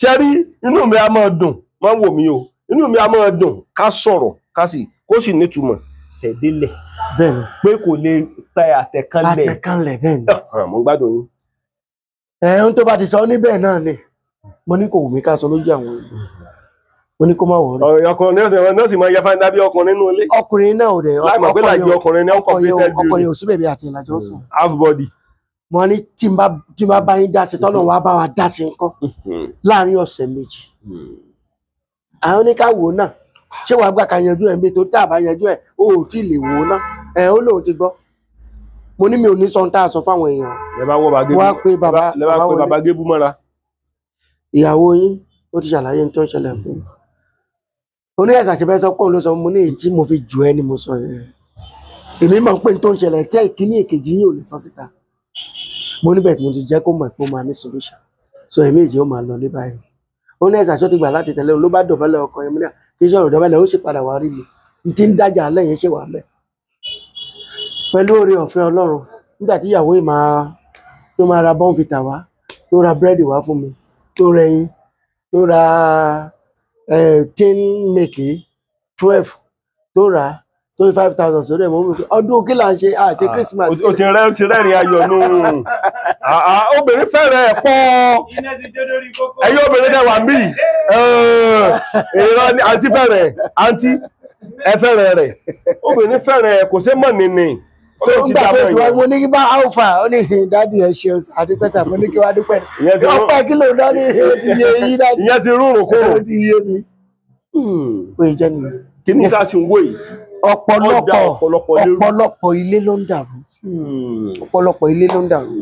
Ṣé rí inú mi á máa dùn, máa wò mí o, inú mi á máa dùn ká sọ̀rọ̀ ká sì kó sì nítumọ̀ tẹ̀délẹ̀. Bẹ́ẹ̀ni. Pé kò lè tẹ àtẹ̀kánlẹ̀. Àtẹ̀kánlẹ̀ bẹ́ẹ̀ni. Mo ń gbádùn yín. Ẹ ohun tó bá ti sọ níbẹ̀ náà ni mo ní kò wù mí ká sọ lójú àwọn èèyàn. Mo ní kó má wọrí. Ọkùnrin nọ́ọ̀sì máa ń ya fáńdá bí ọkùnrin nínú ilé. Ọkùnrin náà ò dẹ̀ láì mọ̀ pé làjì ọkùnrin ní uncompleted ọkọ yẹn ò sí bèbí àti ìlàjọ sùn. Half body. Mo ní tí n bá bá yín dá sí tọ́nà wa bá wa dá sí nǹkan láàrin ọ̀sẹ̀ méjì. Àwọn oníkàwò náà ṣé wàá gbà ká yanjú ẹ̀ ń bí tó tá a bá yanjú ẹ̀ o ò tí ì lè wò ó ná. Ẹ ó lóun ti gbọ́. Mo ní mi ò ní sọ ohun tá a sọ fáwọn èèyàn. Lẹ bá wọ bàbá Gébú. Wá pé bàbá lẹ bá pé bàbá Gébú mọ́ra. Ìyàwó yín ó ti ṣàlàyé ohun tó ń ṣẹlẹ̀ fún un. Oní ẹ̀sà ṣe fẹ́ sọ pé òun ló sọ, mo ní èyí tí mo fi jù ẹ́ ni mo sọ yẹn. Èmi mọ̀ pé n tó ń ṣẹlẹ̀ tẹ́ ìkíní èkejì yín ò lè sọ síta. Mo níbẹ̀ tí mo ti jẹ́ kó mọ̀ pé ó máa ní solution. So èmi èjì ó máa lọ ní báyìí. Ó ní ẹ̀sà ṣó ti gbà láti tẹ̀lé òun ló bá dọ̀bálẹ̀ ọkọ yẹn, mo ní à kí sọ̀rọ̀ dọ̀bálẹ̀ ó sì padà wá rí mi. N ti ń dájà lẹ́yìn ṣe wà mẹ́. Pẹ̀lú oore ọ̀fẹ́ Ọlọ́run, nígbà tí ìyàwó yìí máa tó máa ra bọ́ǹfìtà wá, tó ra búrẹ́dì wá fún mi, tó rẹyin, tó ra tin mèkì 12, tó rà tó 5,000 sórí ẹ̀, mọ́ mi pé ọdún kí là ń ṣe, à ṣe Christmas. O ti rẹ́rìn ayọ̀ nù. Obìnrin fẹ́rẹ̀ ẹ̀ pọ̀. Ẹ̀yin obìnrin tẹ wà mí. Èrò àǹtí fẹ́rẹ̀ àǹtí ẹ fẹ́rẹ̀ rẹ̀. Obìnrin fẹ́rẹ̀ ẹ̀ kò ṣe mọ̀ nìní. So nígbà tó ti wá mo ní kí bá alpha ó ní dádì ẹ ṣeun àdúpẹ́ sà, mo ní kí wá dúpẹ́. Ọpẹ́ kí ló dá ní ó ti yé yí dádì. Ìyẹn ti rúrùn kúrò. Ó ti yé mi. Ó yẹ jẹ́ nìyẹn. Kí ni sáà ti ń wò yìí? Ọ̀pọ̀lọpọ̀ ilé ló ń dàrú. Ọ̀pọ̀lọpọ̀ ilé ló ń dàrú.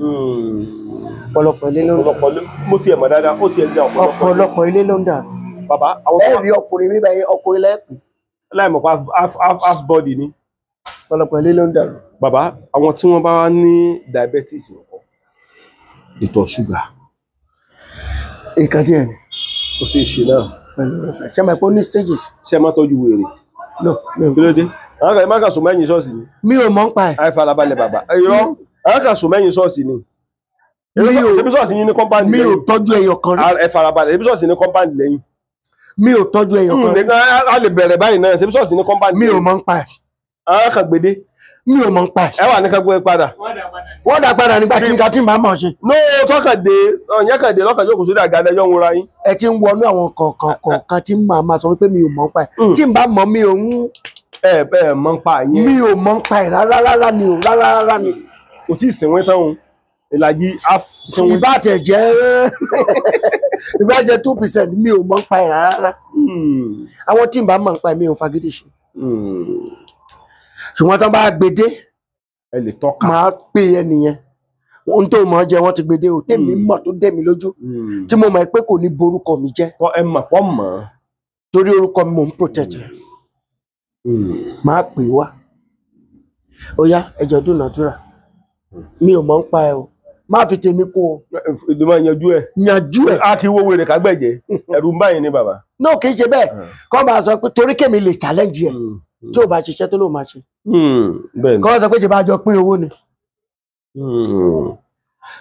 Ọ̀pọ̀lọpọ̀ ilé ló ń dàrú. Mo tiẹ̀ mọ̀ dáadáa, ó tiẹ̀ dá ọ̀pọ̀lọpọ̀ ilé ló ń dàrú. Bàbá àwọn ẹ rí ọkùnrin mi báyìí, ọkùnrin lẹ́pìn. Láì mọ̀ pa half body ni. Ọ̀pọ̀lọpọ̀ ilé ló ń dàrú. Bàbá àwọn tí wọ́n bá wá ní diabetes nǹkan, ìtọ̀ ṣúgà. Nǹkan díẹ̀ ni. Ó ti ṣe náà. Pẹ̀lú ọ̀fẹ́. Ṣé máa pọ́ ní stages? Ṣé máa tọ́jú wèrè? No, mi ò. Kí ló dé? Àwọn kan máa kà sùn mẹ́yìn ṣọ́ọ̀ṣì ni. Mi ò mọ̀ ń pa ẹ̀. Àìfarabalẹ̀ bàbá. Irọ́, àwọn kan sùn mẹ́yìn ṣọ́ọ̀ṣì ni. Ṣebí ṣọ́ọ̀ṣì yín ní kọ́mpáàdì lẹ́yìn. Mi ò tọ́jú ẹyọ kan rí. Ẹ farabalẹ̀, ṣebí ṣọ́ọ̀ṣì ní kọ́mpáàdì lẹ́yìn. Mi ò tọ́jú ẹyọ kan rí. A lè bẹ̀rẹ̀ báyìí náà, ṣebí ṣọ́ọ̀ṣì ní kọ́mpáàdì lẹ́yìn. Mi ò mọ̀ ń pa ẹ̀. Àwọn kan gbèdé. Mi ò mọ̀ ń pa ẹ̀. Ẹ wà ní ká gbé padà. Wọ́n dà padà nígbà tí nǹkan tí màá mọ̀ ṣe. No, tọ́kàdé, ọ̀yẹ́ kàdé lọ́kàn jókòó sórí àga ẹjọ́ ń wúra yín. Ẹ ti ń wọnú àwọn kọ̀ọ̀kan kọ̀ọ̀kan tí màá máa sọ wípé mi ò mọ̀ ń pa ẹ̀. Tí n bá mọ̀ mi ò ń. Ẹ ẹ mọ̀ ń pa yẹn. Mi ò mọ̀ ń pa ẹ̀ rárá rárá ni o, rárá rárá ni. Kò tí ì sìnwín tán o, ìlàjì half sìnwín. Ìbá tẹ̀ jẹ́ ìbá jẹ́ 2% mi ò mọ̀ ń pa ẹ̀ rárá rárá. Àwọn tí n bá mọ̀ ń pa ẹ̀ mi ò fagídí ṣe. Ṣùgbọ́n tán bá gbede ẹ lè tọ́ka, máa pè é nìyẹn. Ohun tó mọ̀ jẹ́ wọ́n ti gbede o, tèmi mọ̀ tó dẹ̀ mí lójú, tí mo mọ̀ pé kò ní borúkọ mi jẹ́. Ẹ mọ̀ pọ̀ mọ̀. Torí orúkọ mi mò ń protect ẹ̀. Máa pè wá. Ó yá, ẹjọ́ dúnàdúrà. Mi ò mọ̀ ń pa ẹ o. Má fi tèmi kún o. Ìdùnmọ̀ yanjú ẹ̀. Yanjú ẹ̀. A kì í wo wèrè kágbẹ̀jẹ̀. Ẹ̀rù ń báyìí ni bàbá. No, kì í ṣe bẹ́ẹ̀. Kọ́ máa sọ pé torí kèmi lè challenge ẹ̀. Tí ò bá ṣiṣẹ́ tó ló máa ṣe. Kọ́ sọ pé ṣe bá jọ pín owó ni.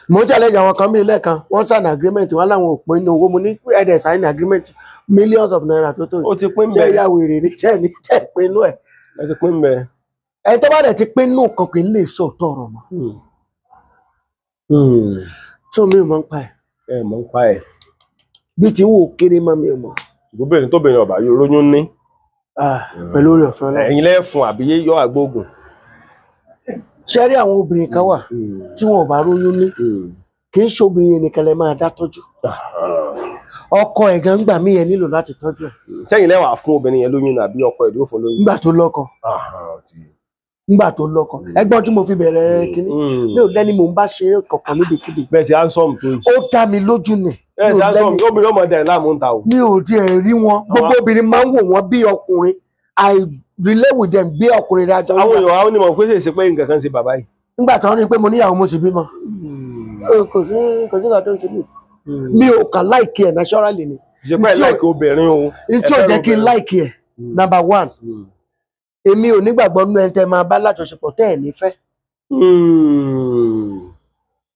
Mo challenge àwọn kan bí lẹ́ẹ̀kan, wọ́n sign agreement, wọ́n láwọn ò pín inú owó, mo ní ẹ̀dẹ̀ sign agreement millions of naira tó tó yìí. Ó ti pín bẹ́ẹ̀. Ṣé ìyá wèrè ni ṣé ní ṣe pín inú ẹ̀. Ẹ ti pín bẹ́ẹ̀. Ẹni tó bá dẹ̀ ti pín inú kan kì í lè sọ òótọ́ ọ̀rọ̀ mọ́. Tó mi ò mọ̀ ń pa ẹ̀. Ẹ mọ̀ ń pa ẹ̀. Bí ti ń wò kéré mọ́ mi ò mọ̀. Ṣùgbọ́n bẹ̀rẹ̀ tó bẹ̀rẹ̀ ọ̀bà yóò róyún ní. Pẹ̀lú oore ọ̀fẹ́ Ọlọ́run. Ẹ̀yin lẹ́fun àbí yọ àgbógun. Ṣé rí àwọn obìnrin kan wà tí wọn ò bá róyún ní, kì í ṣe obìnrin yẹn nìkan lẹ máa dá tọ́jú. Ọkọ ẹ̀ gan gbà mí yẹn nílò láti tọ́jú ẹ̀. Sẹ́yìn lẹ́wà fún obìnrin yẹn lóyún àbí ọkọ ẹ̀ ló fún lóyún. Nígbà tó lọ́kọ. Nígbà tó lọ́kọ. Ẹ̀gbọ́n tí mo fi bẹ̀rẹ̀ kínní, mi ò lẹ́ni mò ń bá ṣeré kankan níbikíbi. Bẹ́ẹ̀ ti handsome tó yìí. Ó dá mi lójú ni. Bẹ́ẹ̀ ti handsome, obìnrin ọmọdé ẹ̀ láàmú ń ta o. Mi ò tiẹ̀ rí wọn. Gbogbo obìnrin máa ń wò wọ́n bí ọkùnrin. I relate with them bí ọkùnrin dájọ́. Àwọn èèyàn àwọn onímọ̀ pé ṣèṣe pé nǹkan kan ṣe bàbá yìí. Nígbà tí wọ́n rí i pé mo níyàwó mo sì bímọ. Kò sí nǹkan tó ń ṣe mí. Mi ò kàn láìkí ẹ̀ naturally ni. Ṣe pé láìkí obìnrin o. N tí ò jẹ́ kí n láìkí ẹ̀ number one. Èmi ò nígbàgbọ́ nínú ẹni tẹ́ máa bá lájọṣepọ̀ tẹ́ ẹ̀ ní fẹ́.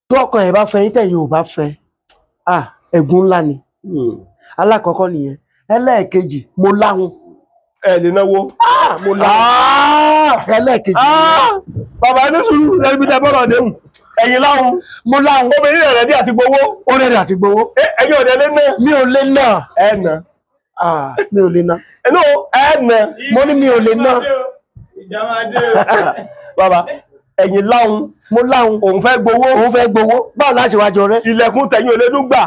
Tó ọkàn ẹ̀ bá fẹ́ yín tẹ̀yin ò bá fẹ́, ẹ̀gún ńlá ni. Alákọ̀ọ́kọ́ nìyẹn. Ẹlẹ́ẹ̀kejì, mo láhùn. Ẹ lè náwó. Mo láhùn. Ẹlẹ́ẹ̀kejì. Bàbá ní sùúrù lẹ́nu bí tẹ bọ́rọ̀ déhùn. Ẹ̀yin láhùn. Mo láhùn. Obìnrin rẹ̀ rẹ̀dí àti gbowó. Ó rẹ̀dí àti gbowó. Ẹ̀yin ò dẹ̀ lé ná. Mi ò lè ná. Ẹ ná. Mi ò lè ná. Ẹnu ẹ ná. Mo ní mi ò lè ná. Bàbá ẹ̀yin láhùn. Mo láhùn. Òun fẹ́ gbowó. Òun fẹ́ gbowó. Báwo la ṣe wá jọ rẹ́? Ilẹ̀kùn tẹ̀yìn ò lè dún gbà.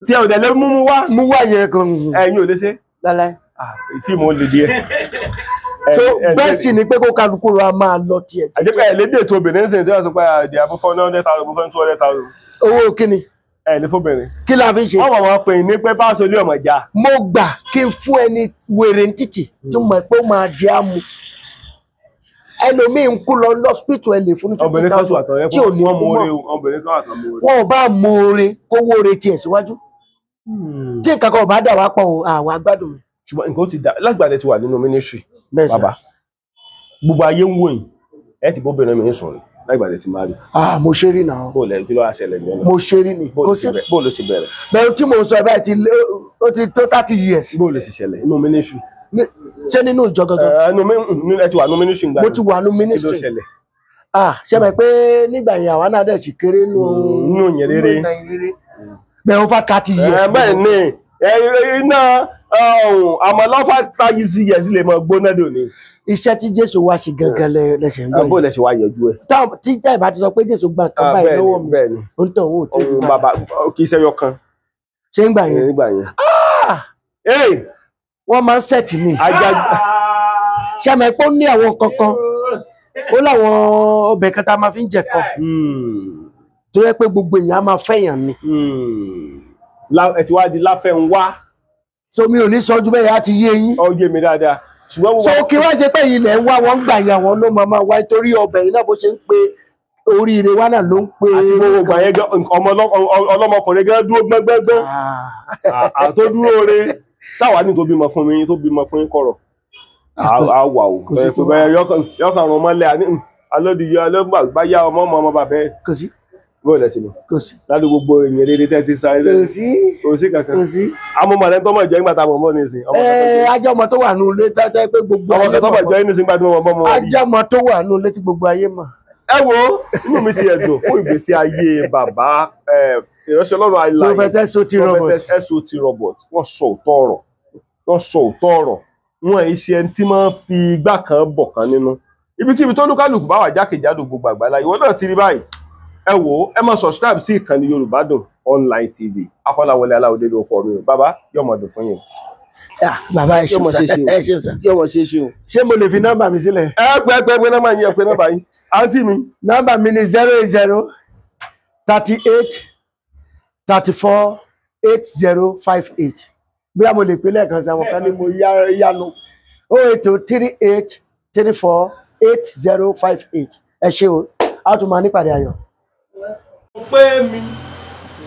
Tí ẹ ò dẹ̀ lè mú mú wá. Mú wá yẹ gan. Ẹ̀yin ò lè ṣe. Lálẹ́. Fíìmù ó lè díẹ̀. So best ni pé kó kálukú ra máa lọ tiẹ̀. Àjẹpẹ́ ẹ̀ lédè tó obìnrin ń sìn tí wọ́n sọ pé àdì àbú 400,000, mo fẹ́ 200,000. Owó kíni? Ẹ lè fóbìnrin. Kí la fi ṣe? Wọ́n mọ̀ wọ́n pè ní pé báṣọ ilé ọmọ ìjà. Mo gbà kí n fún ẹni wèrè ní títì tó mọ̀ pé ó máa jẹ́ àmú. Ẹlòmíì ń kú lọ lọ́sípítù, ẹ lè fún ní 50,000 tí ò ní kú mọ́. Obìnrin kan àtọ̀ mú oore. Wọn ò bá mú oore kó wó oore tiẹ̀ síwájú. Tí nǹkan kan ò bá dà wá pọ̀ àwọn agbádùn mi. Ṣùgbọ́n nǹkan ó ti dà látìgbà tẹ́ ti wà nínú ministry. Bàbá, gbogbo ayé ń wò yín, ẹ ti bóbìnrin mi ń sọ̀rọ̀ láìgbà tẹ́ ti máa rí. Ah, mo ṣe rí náà. Bó lẹ kí ló wá ṣẹlẹ̀ ní ọ̀nà? Mo ṣe rí ni. Bó ló ṣe bẹ̀rẹ̀? Bẹ́ẹ̀ tí mo sọ ẹ báyìí ti ó ti tó 30 years. Bó ló ṣe ṣẹlẹ̀ inú ministry? Ṣé nínú ìjọ gangan? Ẹ ti wà nínú ministry ńgbà. Mo ti wà nínú ministry. Kí ló ṣẹlẹ̀? Ah, ṣé mọ̀ pé nígbà yẹn àwa náà dẹ̀ sì kéré nínú ìyìn rere. Bẹ́ẹ̀ over 30 years. Bẹ́ẹ̀ ni iná àmọ́ lọ́fà 30 years lè mọ gbóná dòní. Iṣẹ́ tí Jésù wá ṣe gangan lẹ́sẹ̀ ń gbọ́ yìí. Bó lẹ ṣe wá yẹjú ẹ. Tí táì bá ti sọ pé Jésù gba nǹkan báyìí lọ́wọ́ mi, ó ń tàn òun ò tí ì gbà. Bàbá kì í ṣe ẹyọ kan. Ṣé ń gbà yẹn? Nígbà yẹn. Wọ́n máa ń sẹ̀tì ni. Ṣé àmọ́ pé ó ní àwọn kankan, ó láwọn ọbẹ̀ kan tá a máa fi ń jẹ kan. Tó yẹ pé gbogbo èèyàn á máa fẹ́yàn ni. Ẹ ti wá di láfẹ́ ń wá. So mi ò ní sọ ju bẹ́ẹ̀ á ti yé yín. Ó yé mi dáadáa. So kí wá ṣe pé ilẹ̀ ń wá wọ́n ń gbà yẹn àwọn ló máa máa wá torí ọbẹ̀ yìí náà bó ṣe ń pe oríire wa náà ló ń pe. Àti gbogbo ìgbà yẹn gan ọlọ́mọkùnrin gan dúró gbẹ́ngbẹ́ngbẹ́n. Àtó dúró re sáwà ní tó bímọ fún mi tó bímọ fún yín kọ̀rọ̀. Àwà o yọkàn rún mọ́lẹ̀ alódìyẹ alógbà yá ọmọ ọmọ bàbá ẹ̀. Kò sí. Bó lẹ sí mi. Kò sí. Ládùú gbogbo èèyàn rere tẹ́ ti sáré. Kò sí. Kò sí kankan. Kò sí. Àwọn ọmọ rẹ tó mọ̀ jẹ́ nígbà tá a mọ̀ mọ́ ní ìsìn. Ajá ọmọ tó wà nù ilé tẹ́tẹ́ pé gbogbo ayé mọ̀. Ọmọ kan tó mọ̀ jẹ́ nísìnyí gbàdúrà mọ̀ mọ́. Ajá ọmọ tó wà nù ilé tí gbogbo ayé mọ̀. Ẹ wo inú mi ti ẹ̀dùn fún ìgbésí ayé bàbá ìránṣẹ́ Ọlọ́run alààyè. Prophet S.O.T. Robert. Prophet S.O.T. Robert. Wọ́n sọ òótọ́ ọ̀rọ̀. Wọ́n sọ òótọ́ ọ̀rọ̀. Wọ́n ì ṣe ẹni tí máa ń fi igbá kan bọ̀ kan nínú. Ibikíbi tó lúkálùkù bá wà jákèjádò gbogbo àgbáláyé ìwọ náà ti rí báyìí. Ẹ wò ẹ máa subscribe sí ìkànnì Yorùbá Dùn Online TV. Akọ́láwọlé Aláwọ̀dé ló kọ mi o. Bàbá yóò mọ̀ dùn fún yín. Bàbá ẹ ṣe sá, ẹ ṣe sá. Yóò mọ̀ ṣe é ṣe o. Ṣé mo lè fi nọ́mbà mi sílẹ̀? Ẹ pẹ́ pẹ́ pẹ́ nọ́mbà yín, ẹ pẹ́ nọ́mbà yín. Àǹtí mi. Nọ́mbà mi ni 080 38 34 8058. Bí a mo lè pè lẹ́ẹ̀kan sí àwọn kan ní mo yánu. 080 38 34 8058. Ẹ ṣé o, a tún máa nípàdé ayọ̀. Mo pé mi,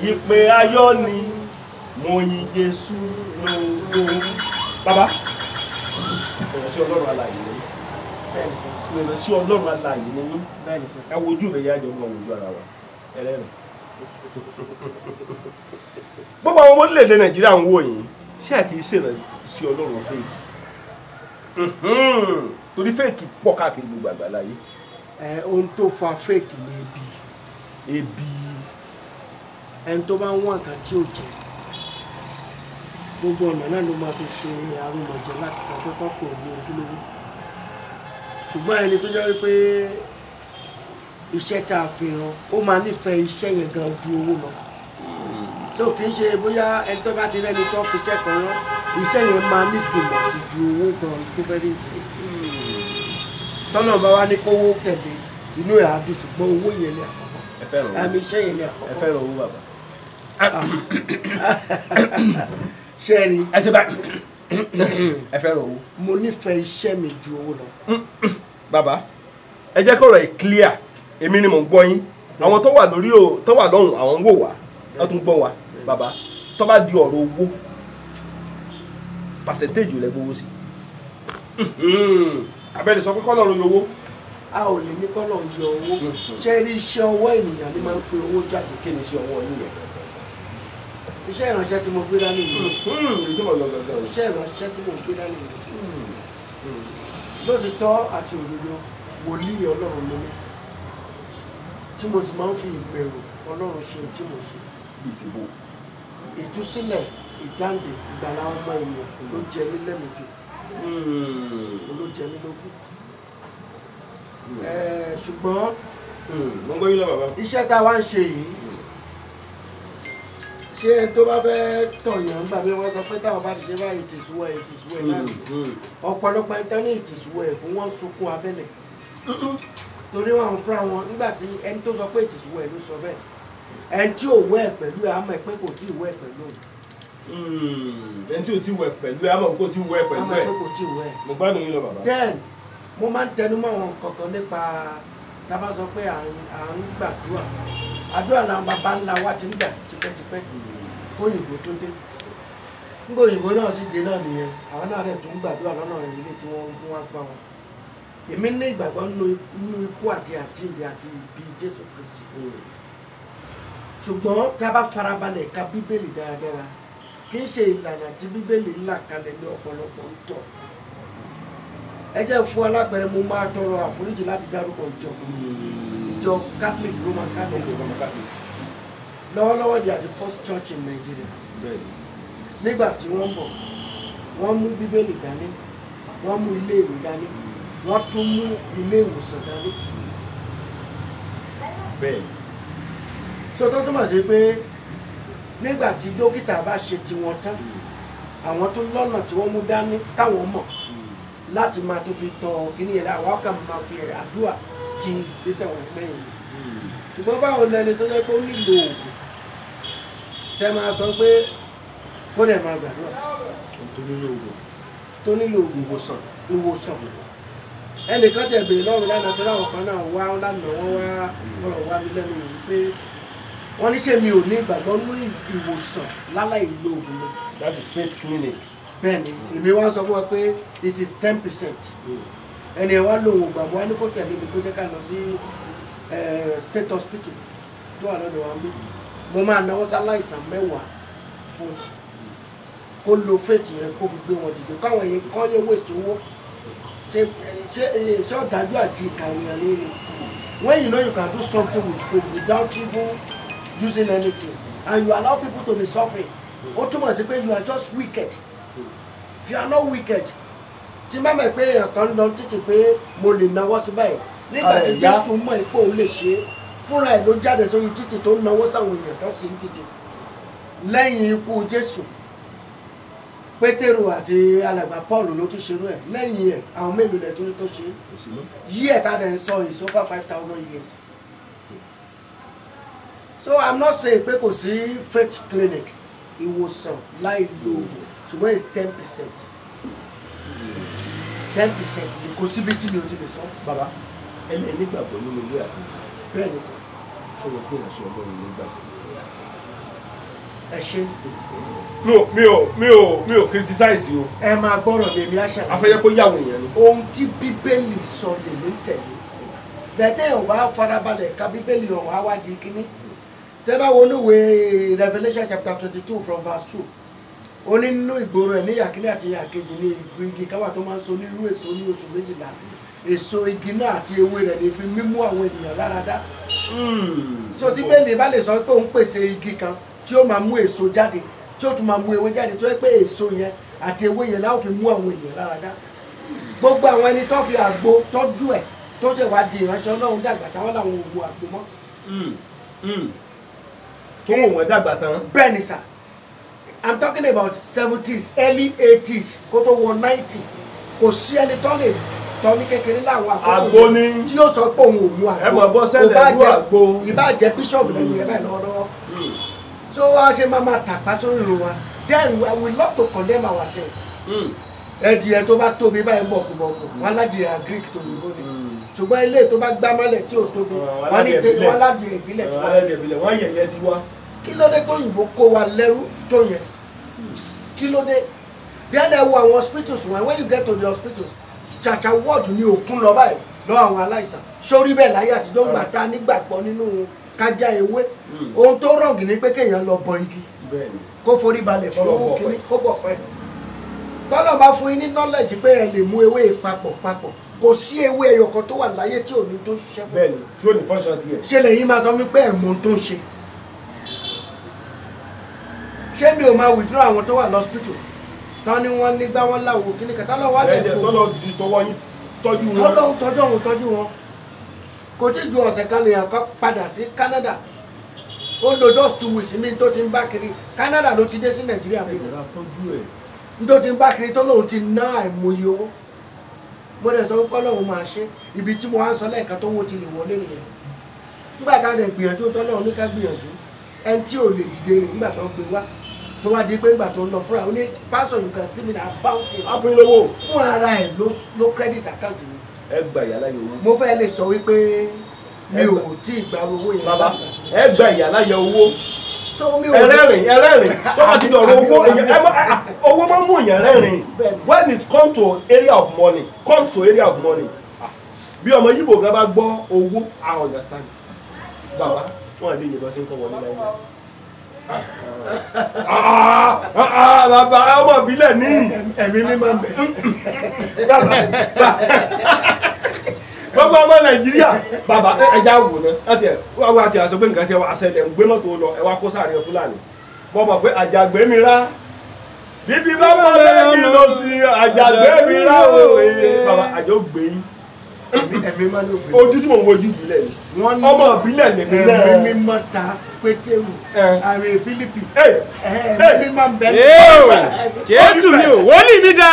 ìpè ayọ̀ ni, mo yin Jésù lógo. Bàbá, ìránṣẹ́ Ọlọ́run alààyè ni mí. Ìránṣẹ́ Ọlọ́run alààyè ni mí. Ẹ wojú mi, yájọ mọ wojú ara wa. Ẹlẹ́rìn. Gbogbo àwọn ọmọ orílẹ̀-èdè Nàìjíríà ń wò yín, ṣé kìí ṣe ìránṣẹ́ Ọlọ́run fèkì? Torí fèkì pọ̀ káàkiri gbogbo àgbáláyé. Ohun tó fa fèkì ni ebi. Ebi. Ẹni tó bá ń wá nǹkan tí ò jẹ, gbogbo ọ̀nà náà ló máa fi ṣe arúmọjẹ láti sọ pé kọ́kọ́ ní ojúlówó. Ṣùgbọ́n ẹni tó jẹ́ wípé iṣẹ́ tá a fi rán, ó máa nífẹ̀ẹ́ iṣẹ́ yẹn gan ju owó lọ. So kì í ṣe bóyá ẹni tó bá ti rẹ́ni tó fi iṣẹ́ kan rán, iṣẹ́ yẹn máa nítumọ̀ sí ju owó gan tó fẹ́ rí ìdílé. Tọ́nà bá wá ní kówó tẹ̀lé, inú ẹ̀ á dùn, ṣùgbọ́n owó yẹn ni àkọ́kọ́. Àmì iṣẹ́ yẹn ni àkọ́kọ́. Ẹ fẹ́ràn owó bàbá. Ṣé rí? Ẹ ṣe báyìí. Ẹ fẹ́ràn owó. Mo nífẹ̀ẹ́ iṣẹ́ mi ju owó lọ. Bàbá, ẹ jẹ́ kọ́rọ̀ ẹ̀ clear. Èmi ni mò ń gbọ́ yín. Àwọn tó wà lórí o, tó wà lọ́hùn, àwọn ń wò wá. Wọ́n tún gbọ́ wa. Bàbá, tó bá di ọ̀rọ̀ owó, percentage lẹ gbowó sí. Abẹ́lẹ̀ sọ pé kọ́lọ́run yọ owó. A ò lè ní kọ́lọ́run yọ owó. Ṣé rí iṣẹ́ ọwọ́ ènìyàn ni máa ń pe owó jáde? Kí ni iṣẹ́ ọwọ́ yín yẹn? Iṣẹ́ ìránṣẹ́ tí mo gbé dání yìí. Iṣẹ́ ìránṣẹ́ tí mo gbé dání yìí. Lóòtítọ́ àti òdodo, wòlíì Ọlọ́run ni mí. Tí mo sì máa ń fi ìbẹ̀rù Ọlọ́run ṣe tí mo ṣe. Ìtúsílẹ̀, ìdáǹdè, ìgbàlà ọmọ ènìyàn ló jẹ mí lẹ́mìí jù. Ló jẹ mí lógún. Ṣùgbọ́n iṣẹ́ tá a wá ń ṣe yìí, Ṣé ẹni tó bá fẹ́ tọ̀yàn ń gbà mí wọ́n sọ pé táwọn bá ti ṣe báyìí ìtìsúwẹ̀ ìtìsúwẹ̀ náà. Ọ̀pọ̀lọpọ̀ ẹni tán ní ìtìsúwẹ̀ fún wọn sunkún abẹ́lẹ̀. Torí wọn fúnra wọn nígbà tí ẹni tó sọ pé ìtìsúwẹ̀ ló sọ bẹ́ẹ̀. Ẹni tí ò wẹ̀ pẹ̀lú ẹ̀ á mọ̀ pé kò tí ì wẹ̀ pẹ̀lú òun. Ẹni tí ò tí wẹ̀ pẹ̀lú ẹ̀ á mọ̀ kó tí wẹ̀ pẹ̀lú ẹ̀. Á mọ̀ pé kò tí ì wẹ̀. Mo gbádùn yín lọ bàbá. Then mo máa ń tẹnu mọ́ àwọn kankan nípa tá a bá sọ pé à ń gbàdúrà. Àdúrà làwọn baba ńlá wa ti ń gbà tipẹ́tipẹ́ kóyìnbó tó dé. Nígbà òyìnbó náà sì dé náà nìyẹn, àwọn náà dẹ̀ tún ń gbàdúrà lọ́nà ilé tí wọ́n ń wá gbà wọn. Èmi ní ìgbàgbọ́ nínú ikú àti àjíǹde àti ìbí Jésù Kristi. Ṣùgbọ́n tá a bá farabalẹ̀ ka Bíbélì dáradára, kì í ṣe ìlànà tí Bíbélì là kalẹ̀ ní ọ̀pọ̀lọpọ̀ ń tọ̀. Ẹ jẹ́ fún alápẹ̀rẹ̀, mo máa tọrọ àforíjì láti dárúkọ ìjọ. Ìjọ Catholic, Roman Catholic. Lọ́wọ́lọ́wọ́ they are the first church in Nigeria. Nígbà tí wọ́n bọ̀, wọ́n mú Bíbélì dání, wọ́n mú ilé ìwé dání, wọ́n tún mú ilé ìwòsàn dání. So tó túmọ̀ sí pé nígbà tí dókítà bá ṣe tiwọn tán, àwọn tó lọ́nà tí wọ́n mú dání táwọn mọ̀ láti máa tó fi tọ kíní yẹn, àwọn kan máa fi àdúrà ti ìgbésẹ̀ wọn mẹ́yìn. Ṣùgbọ́n báwo lẹni tó jẹ́ pé ó nílò oògùn tẹ́ máa sọ pé kó dẹ̀ máa gbàdúrà tó nílò oògùn ìwòsàn. Ẹnìkan tẹ̀ béèrè lọ́rùn lánàá tó láwọn kan náà wá lánàá, wọ́n wá fọ̀rọ̀ wá mi lẹ́nu wò pé wọ́n ní ṣé mi ò ní ìgbàgbọ́ ní ìwòsàn láláì lo oògùn lọ. That is faith clinic. Bẹ́ẹ̀ni, èmi wá sọ fún wa pé it is 10%. Ẹni ẹ wá lòun ò gbàgbọ́, wá ní kó tẹ̀lé mi kó jẹ́ ká lọ sí state hospital tó wà lọ́dọ̀ wa ń bí. Mo máa náwó sáláìsàn 10 fún kó lo faith yẹn kó fi gbé wọn dìde, káwọn yẹn kọ́ yẹ waste owó. Ṣé ṣé ọ̀dájú àti ìkà ènìyàn ní ni? When you know you can do something with faith without even using anything, and you allow people to be suffering, ó túmọ̀ sí pé you are just wicked. If you are not wicked, tí má mọ̀ pé èèyàn kan lọ títí pé mo lè náwó sí báyìí, nígbà tí Jésù mọ̀ pé òun lè ṣe é, fúnra ẹ̀ ló jáde sórí títì tó ń náwó sáwọn èèyàn tó sì ń dìde. Lẹ́yìn ikú Jésù, Pétérù àti alàgbà Paul ló tún ṣerú ẹ̀. Lẹ́yìn ẹ̀ àwọn mélòó lẹ̀ tó ní tó ṣe é. Yí ẹ̀ tá a dẹ̀ ń sọ is over 5,000 years. So I'm not saying pé kò sí faith clinic, ìwòsàn láì lo oògùn, ṣùgbọ́n it's 10%. 10% kò síbi tí mi ò ti lè sọ. Bàbá, ẹ lè nígbàgbọ́ nínú ilé àti bẹ́ẹ̀ ni sọ. Ṣé wọ́n gbé ìránṣẹ́ Ọlọ́run nígbàgbọ́? Ẹ ṣe. Mi ò criticize o. Ẹ máa gbọ́rọ̀ mi, èmi á ṣàlàyé. Afẹ́yẹ́ kó yàwó èèyàn ni. Ohun tí Bíbélì sọ lèmi ń tẹ̀lé. Bẹ́ẹ̀ tẹ́yàn bá farabalẹ̀ ka Bíbélì ọ̀hún á wá di kíní. Tẹ́ bá wo inú ìwé Revelation chapter 22 from verse 2. Ó ní nínú ìgboro ẹ̀ ní ìyàkíní àti ìyàkejì ní igi káwà tó máa ń so onírú èso ní oṣù 12. Èso igi náà àti ewé rẹ̀ ní fi mímú àwọn ènìyàn lára dá. So tí Bíbélì bá lè sọ pé òun pèsè igi kan tí ó máa mú èso jáde, tí ó tún máa mú ewé jáde, tó yẹ pé èso yẹn àti ewé yẹn láwọn fi mú àwọn ènìyàn lára dá. Gbogbo àwọn ẹni tó fi àgbo tọ́jú ẹ̀ tó jẹ́ wá di ìránṣẹ́ Ọlọ́run dàgbà táwọn làwọn ò wo àgbo mọ́. Tó wò wọ́n dàgbà tán. Bẹ́ẹ̀ ni sà, I'm talking about 70s, early 80s kó tó wọ 90. Kò sí ẹni tó lè tọ́ ní kékeré láwọn àkókò tí yóò sọ pé òun ò mú àgbo. Ẹ mọ̀ bọ́ sẹ́lẹ̀ mú àgbo. Ìbá jẹ́ bíṣọ̀bù lẹ́nu ẹ̀ báyìí lọ́wọ́lọ́wọ́. So a ṣe máa máa tàpá sórí ìrun wa. Then we love to condemn our things. Ẹdìyẹ tó bá tóbi báyìí bọ̀kùbọ̀kù, wọn aládìyẹ Greek tó yìnbó ni. Ṣùgbọ́n ilé tó bá gbá mọ́lẹ̀ tí ò tóbi, wọ́n ní wọ́n aládìyẹ ìbílẹ̀ tí wọ́n yẹ̀yẹ́ ti wá. Kí ló dé tó yìnbó kó wa lẹ́rú tó yẹn? Kí ló dé? Then ẹ wo àwọn hospitals wọn, when you get to the hospitals, ṣàṣà wọ́ọ̀dù ní òkun lọ báyìí lọ́wọ́ àwọn aláìsàn. Sórí bẹ́ẹ̀ láyé àtijọ́ ń gbà ta nígbàgbọ́ nínú kájá ewé. Ohun tó rọ̀gì ni pé kéèyàn lọ bọ igi, kó forí balẹ̀ fún kíní, kó bọ̀ pẹ́. Tọ́lọ̀ bá fún yín ní knowledge pé ẹ lè mú ewé papọ̀ papọ̀, kò sí ewé ẹyọ kan tó wà láyé tí ò ní tó ṣiṣẹ́ fún. Bẹ́ẹ̀ni, tí ò ní function tiẹ̀. Ṣé lẹ́yìn máa sọ wípé ẹ̀ mọ ohun tó ń ṣe? Ṣé mi ò máa withdraw àwọn tó wà lọ́spítù? Tán ni wọ́n nígbà wọ́n láwo kíní kẹta lọ́wọ́ á dẹ̀ kó. Tọ́lọ̀ ti tọwọ́ yín tọ́jú wọn. Tọ́lọ̀ ń tọ́jú òun tọ́jú wọn. Kò tí ju ọ̀sẹ̀ kan lèèyàn kan padà sí Canada. Ó lo just 2 weeks mi tó ti ń bá kiri. Canada ló ti dé sí Nàìjíríà mi. Tó ti ń bá kiri tó lóun ti ná àìmọye owó. Mo dẹ̀ sọ pé Ọlọ́run máa ṣe. Ibi tí mo wá ń sọ lẹ́ẹ̀kan tó wó ti lè wọlé nìyẹn. Nígbà tá a dẹ̀ gbìyànjú tọ́lọ́run ní ká gbìyànjú. Ẹni tí ò lè dìde rìn nígbà tó ń gbé wá. Tó wá di pé ìgbà tó ń lọ fúnra ó ní pastor you can see me na bouncing. Á fún yín lówó. Fún ara ẹ̀ ló credit account mi. Ẹ gba ìyáláyé owó. Mo fẹ́ lè sọ wípé mi ò tí ì gba owó yẹn. Bàbá ẹ gba ìyáláyé owó. So mi ò ẹrẹ́rìn ẹrẹ́rìn tó bá ti dọ̀rọ̀ owó owó máa ń mú èèyàn rẹ́rìn. When it comes to area of money, comes to area of money. Bí ọmọ Yíbò gan bá gbọ́ owó, I understand. Bàbá wọn lè yìnbọn sí nǹkan wọlé láyé. Bàbá ọmọ ìbílẹ̀ ní. Ẹ̀mí mi máa ń bẹ̀. Gbogbo ọmọ Nàìjíríà bàbá ẹja wò ná láti ẹ wá àti àṣọ pé nǹkan tí ẹ wá ṣẹlẹ̀ ń gbé mọ́tò lọ ẹ wá kó sáàrin Fúlàní. Mo mọ̀ pé àjàgbé mi rá bíbí bá bá bẹ́ẹ̀ ní lọ sí àjàgbé mi rá o. Bàbá àjọ gbé yín. Ẹ̀mí máa ń gbé. Ojú tí mò ń wojú ìbílẹ̀ ni ọmọ ìbílẹ̀ lèmi náà. Ẹ̀mí mímọ́ ta Pétérù àrè Fílípì ẹ̀mí mímọ́ ń bẹ. Jésù mi ò wòlíì mi dá.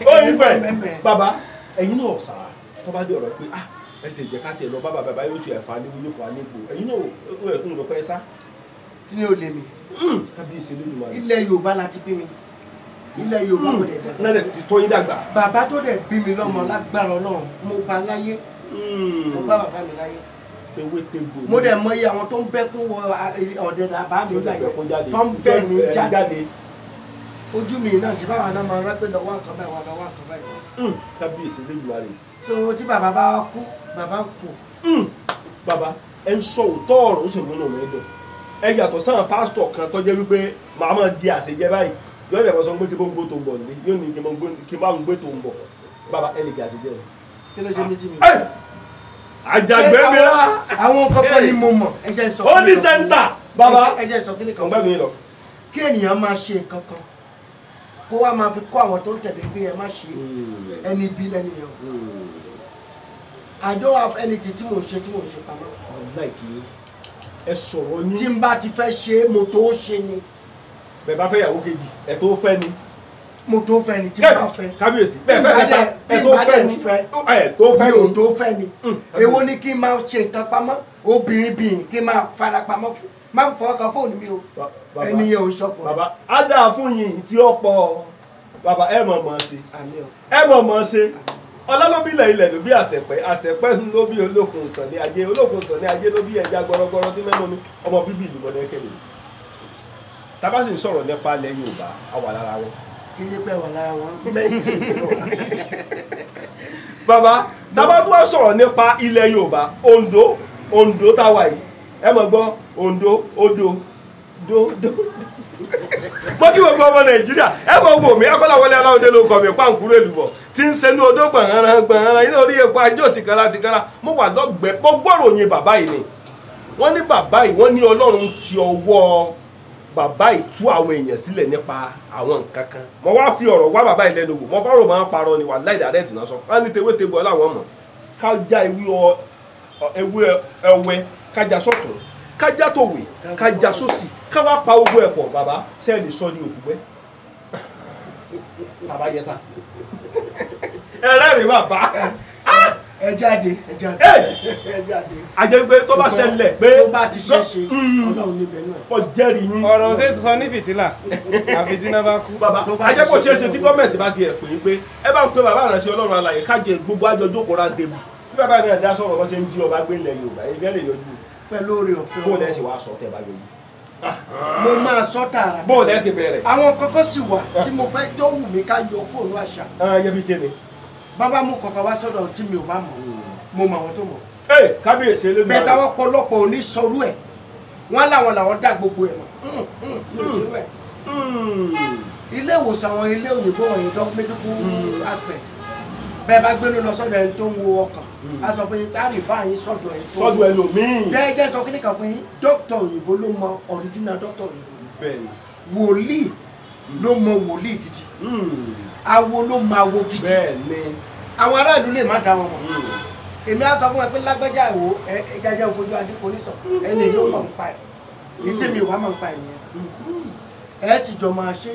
Ó yí fẹ́ bàbá ẹ̀yin náà sà tó bá dé ọ̀rọ̀ pé ah ẹ ti jẹ́ ká tiẹ̀ lọ bá bàbá yóò ti ẹ̀fà ní wúlò fún wa nípò ẹ̀yin náà ó ẹ̀ kún un pẹ́ sá. Tí ni o lè mi. Kábíyèsí ló lù wá. Ilẹ̀ Yorùbá la ti bí mi. Ilẹ̀ Yorùbá kò dẹ̀ dàgbà. Náà ti tó yín dàgbà. Bàbá tó dẹ̀ bí mi lọ́mọ lágbára Ọlọ́run mo bá láyé. Mo bá bàbá mi láyé. Tewétegbò. Mo dẹ̀ mọ iye àwọn tó ń bẹ́kún wọ ọ̀dẹ̀ bàbá mi gbà yẹn tó ń bẹ́ mi jáde. Ojú mi náà ṣe báwa náà máa rápẹ́ lọ́wọ́ àkàn báyìí wà lọ́wọ́ àkàn báyìí. Kábíyèsí ló lù wá rè. So tí bàbá bá kú bàbá kú. Bàbá ẹ ń sọ òótọ́ ọ̀rọ̀ ó sì múnú mi dùn. Ẹ yàtọ̀ sáwọn pásítọ̀ kan tó jẹ́ wípé màá máa di àṣejẹ báyìí yóò dẹ̀ bọ́ sọ pé kí bó ń gbó tó ń bọ̀ nílé yóò ní kí bá ń gbé tó ń bọ̀. Bàbá ẹ lè jẹ àṣejẹ o. Kí ló ṣe mí tí mi. Àjàgbé mi rá. Àwọn kankan ni mo mọ̀ ẹ jẹ́ sọ. Holy center bàbá. Ẹ jẹ́ sọ kí ni kan. Ọ̀gbẹ́ mi lọ. Kí ènìyàn máa ṣe nǹkan kan kó wá máa fi kọ́ àwọn tó ń tẹ̀lé pé ẹ má ṣe ẹni bí lẹ́nu yẹn o. I don't have anything tí mò ń ṣe tí mò ń ṣe pamọ́. Ẹ sọ̀rọ̀ yín. Tí n bá ti fẹ́ ṣe mo tó ṣe ni. Bẹ́ẹ̀ bá fẹ́ ìyàwó kejì ẹ tó fẹ́ ni. Mo tó fẹ́ ni tí n bá fẹ́. Kábíyèsí bẹ́ẹ̀ fẹ́ kẹta ẹ tó fẹ́ ni. Ẹ tó fẹ́ ni. Mi ò tó fẹ́ ni. Èwo ni kí n máa ṣe nǹkan pamọ́ obìnrin bìnrin kí n máa fara pamọ́ fún máa fọwọ́ kan fóònù mi o. Ẹni yẹn ò ń ṣọkùnrin. Bàbá á dáa fún yín tí ó pọ̀ bàbá ẹ mọ̀ mọ̀ ṣe ẹ mọ̀ mọ̀ ṣe. Ọlá ló bí ilẹ̀ ilẹ̀ ló bí àtẹ̀pẹ́ àtẹ̀pẹ́ ló bí olókun sàn ní ajé olókun sàn ní ajé ló bí ẹja gbọrọgbọrọ tí mẹ́nu mi ọmọ bíbí ìlú Mọdákẹ́kẹ́ mi. Tá bá sì ń sọ̀rọ̀ nípa ilẹ̀ Yorùbá a wà lára wọn. Kí yé pẹ́ wà lára wọn mẹ́sì. Bàbá tá bá tún wá sọ̀rọ̀ nípa ilẹ̀ Yorùbá Oǹdó Oǹdó táwa yìí ẹ mọ̀ gbọ́ Oǹdó odò dó dó. Mo kí gbogbo ọmọ Nàìjíríà ẹ mọ̀ wò mí Akọ́láwọlé Aláwọ̀dé ló kọ mi pàǹkúrò èlùbọ̀ tí ń sẹnu odó gbọ̀nràn gbọ̀nràn iná orí epo ajó tìkanra tìkanra mo wà lọ́gbẹ̀ẹ́ mo gbọ́rọ̀ yín bàbá yìí ni wọ́n ní bàbá yìí wọ́n ní Ọlọ́run ti ọwọ́ bàbá yìí tú àwọn èèyàn sílẹ̀ nípa àwọn nǹkan kan mo wá fi ọ̀rọ̀ wá bàbá yìí lẹ́nu wò mo fọ́rọ̀ máa ń parọ́ ni wà láì dàrẹ́tì náà sọ wọ́n ní tewétegbò ọláwọ̀n mọ̀ kájá ewé ẹwẹ́ kájá sọ̀tún kájá tòwé kájá sósì káwá pa ogun ẹ̀pọ̀ bàbá sẹ́ẹ̀lì sọ ní òkú pẹ́ bàbá yẹta ẹlẹ́rìí bàbá. Ẹ jáde ẹ jáde ẹ jáde. Àjẹ́ pé tó bá ṣẹlẹ̀ pé tó bá ti ṣe ṣe Ọlọ́run níbẹ̀ náà. Ó jẹ́rìí yín. Ọ̀rọ̀ ṣe sọ ní fìtílà àfi tí iná bá kú. Bàbá àjẹ́ kò ṣeé ṣe tí gọ́ọ̀mẹ̀ntì bá ti ẹ̀ pè é pé ẹ bá ń pe bàbá àránṣẹ́ Ọlọ́run alààyè kájẹ gbogbo àjọ jókòó ráńdébù bí bàbá náà dá sọ̀rọ̀ bó ṣe ń jí ọba gbé ilẹ̀ Yorùbá ẹgbẹ́ lè yọjú. Pẹ̀lú oore ọ̀fẹ́ bó lẹ́ ṣe wá sọ tẹ́ bá yọjú. Mo máa sọ tààrà. Bó lẹ́ ṣe bẹ̀rẹ̀. Àwọn kọ́kọ́ sì wà tí mo fẹ́ tó wù mí ká yọ kúrò ní àṣà. Yẹ bí kéde. Bàbá mú kọ̀ọ̀kan wá sọ́dọ̀ tí mi ò bá mọ̀ mo mọ̀ àwọn tó mọ̀. Kábíyèsí ló ní. Bẹ́ẹ̀ táwọn ọ̀pọ̀lọpọ̀ ò ní sọrú ẹ̀ wọ́n láwọn làwọn dá gbogbo ẹ̀ mọ̀ mi ò ṣerú ẹ̀. Ilé ìwòsàn àwọn ilé òyìnbó wọ̀nyí tó medical aspect bẹ́ẹ̀ bá gbénu lọ sọ́dọ̀ ẹni tó ń wo ọkàn a sọ fún yín pé àrífà yín sọ́dọ̀ ẹni tó sọ́dọ̀ ẹlòmíì. Jẹ́jẹ́ sọ kíní kan fún yín dókítà òyìnbó ló mọ original dókítà òyìnbó wòlíì ló mọ wòlíì gidi awo ló mọ awo gidi àwọn aráàlú lè má dá wọn mọ̀ Èmi á sọ fún ẹ pé lágbájá ìwò ẹ jẹjẹ òfojú adéko nísọ ẹni ló mọ̀ ń pa ẹ̀, èyí tí mi ò wá mọ̀ ń pa ẹ̀ nìyẹn. Ẹ sì jọ máa ṣe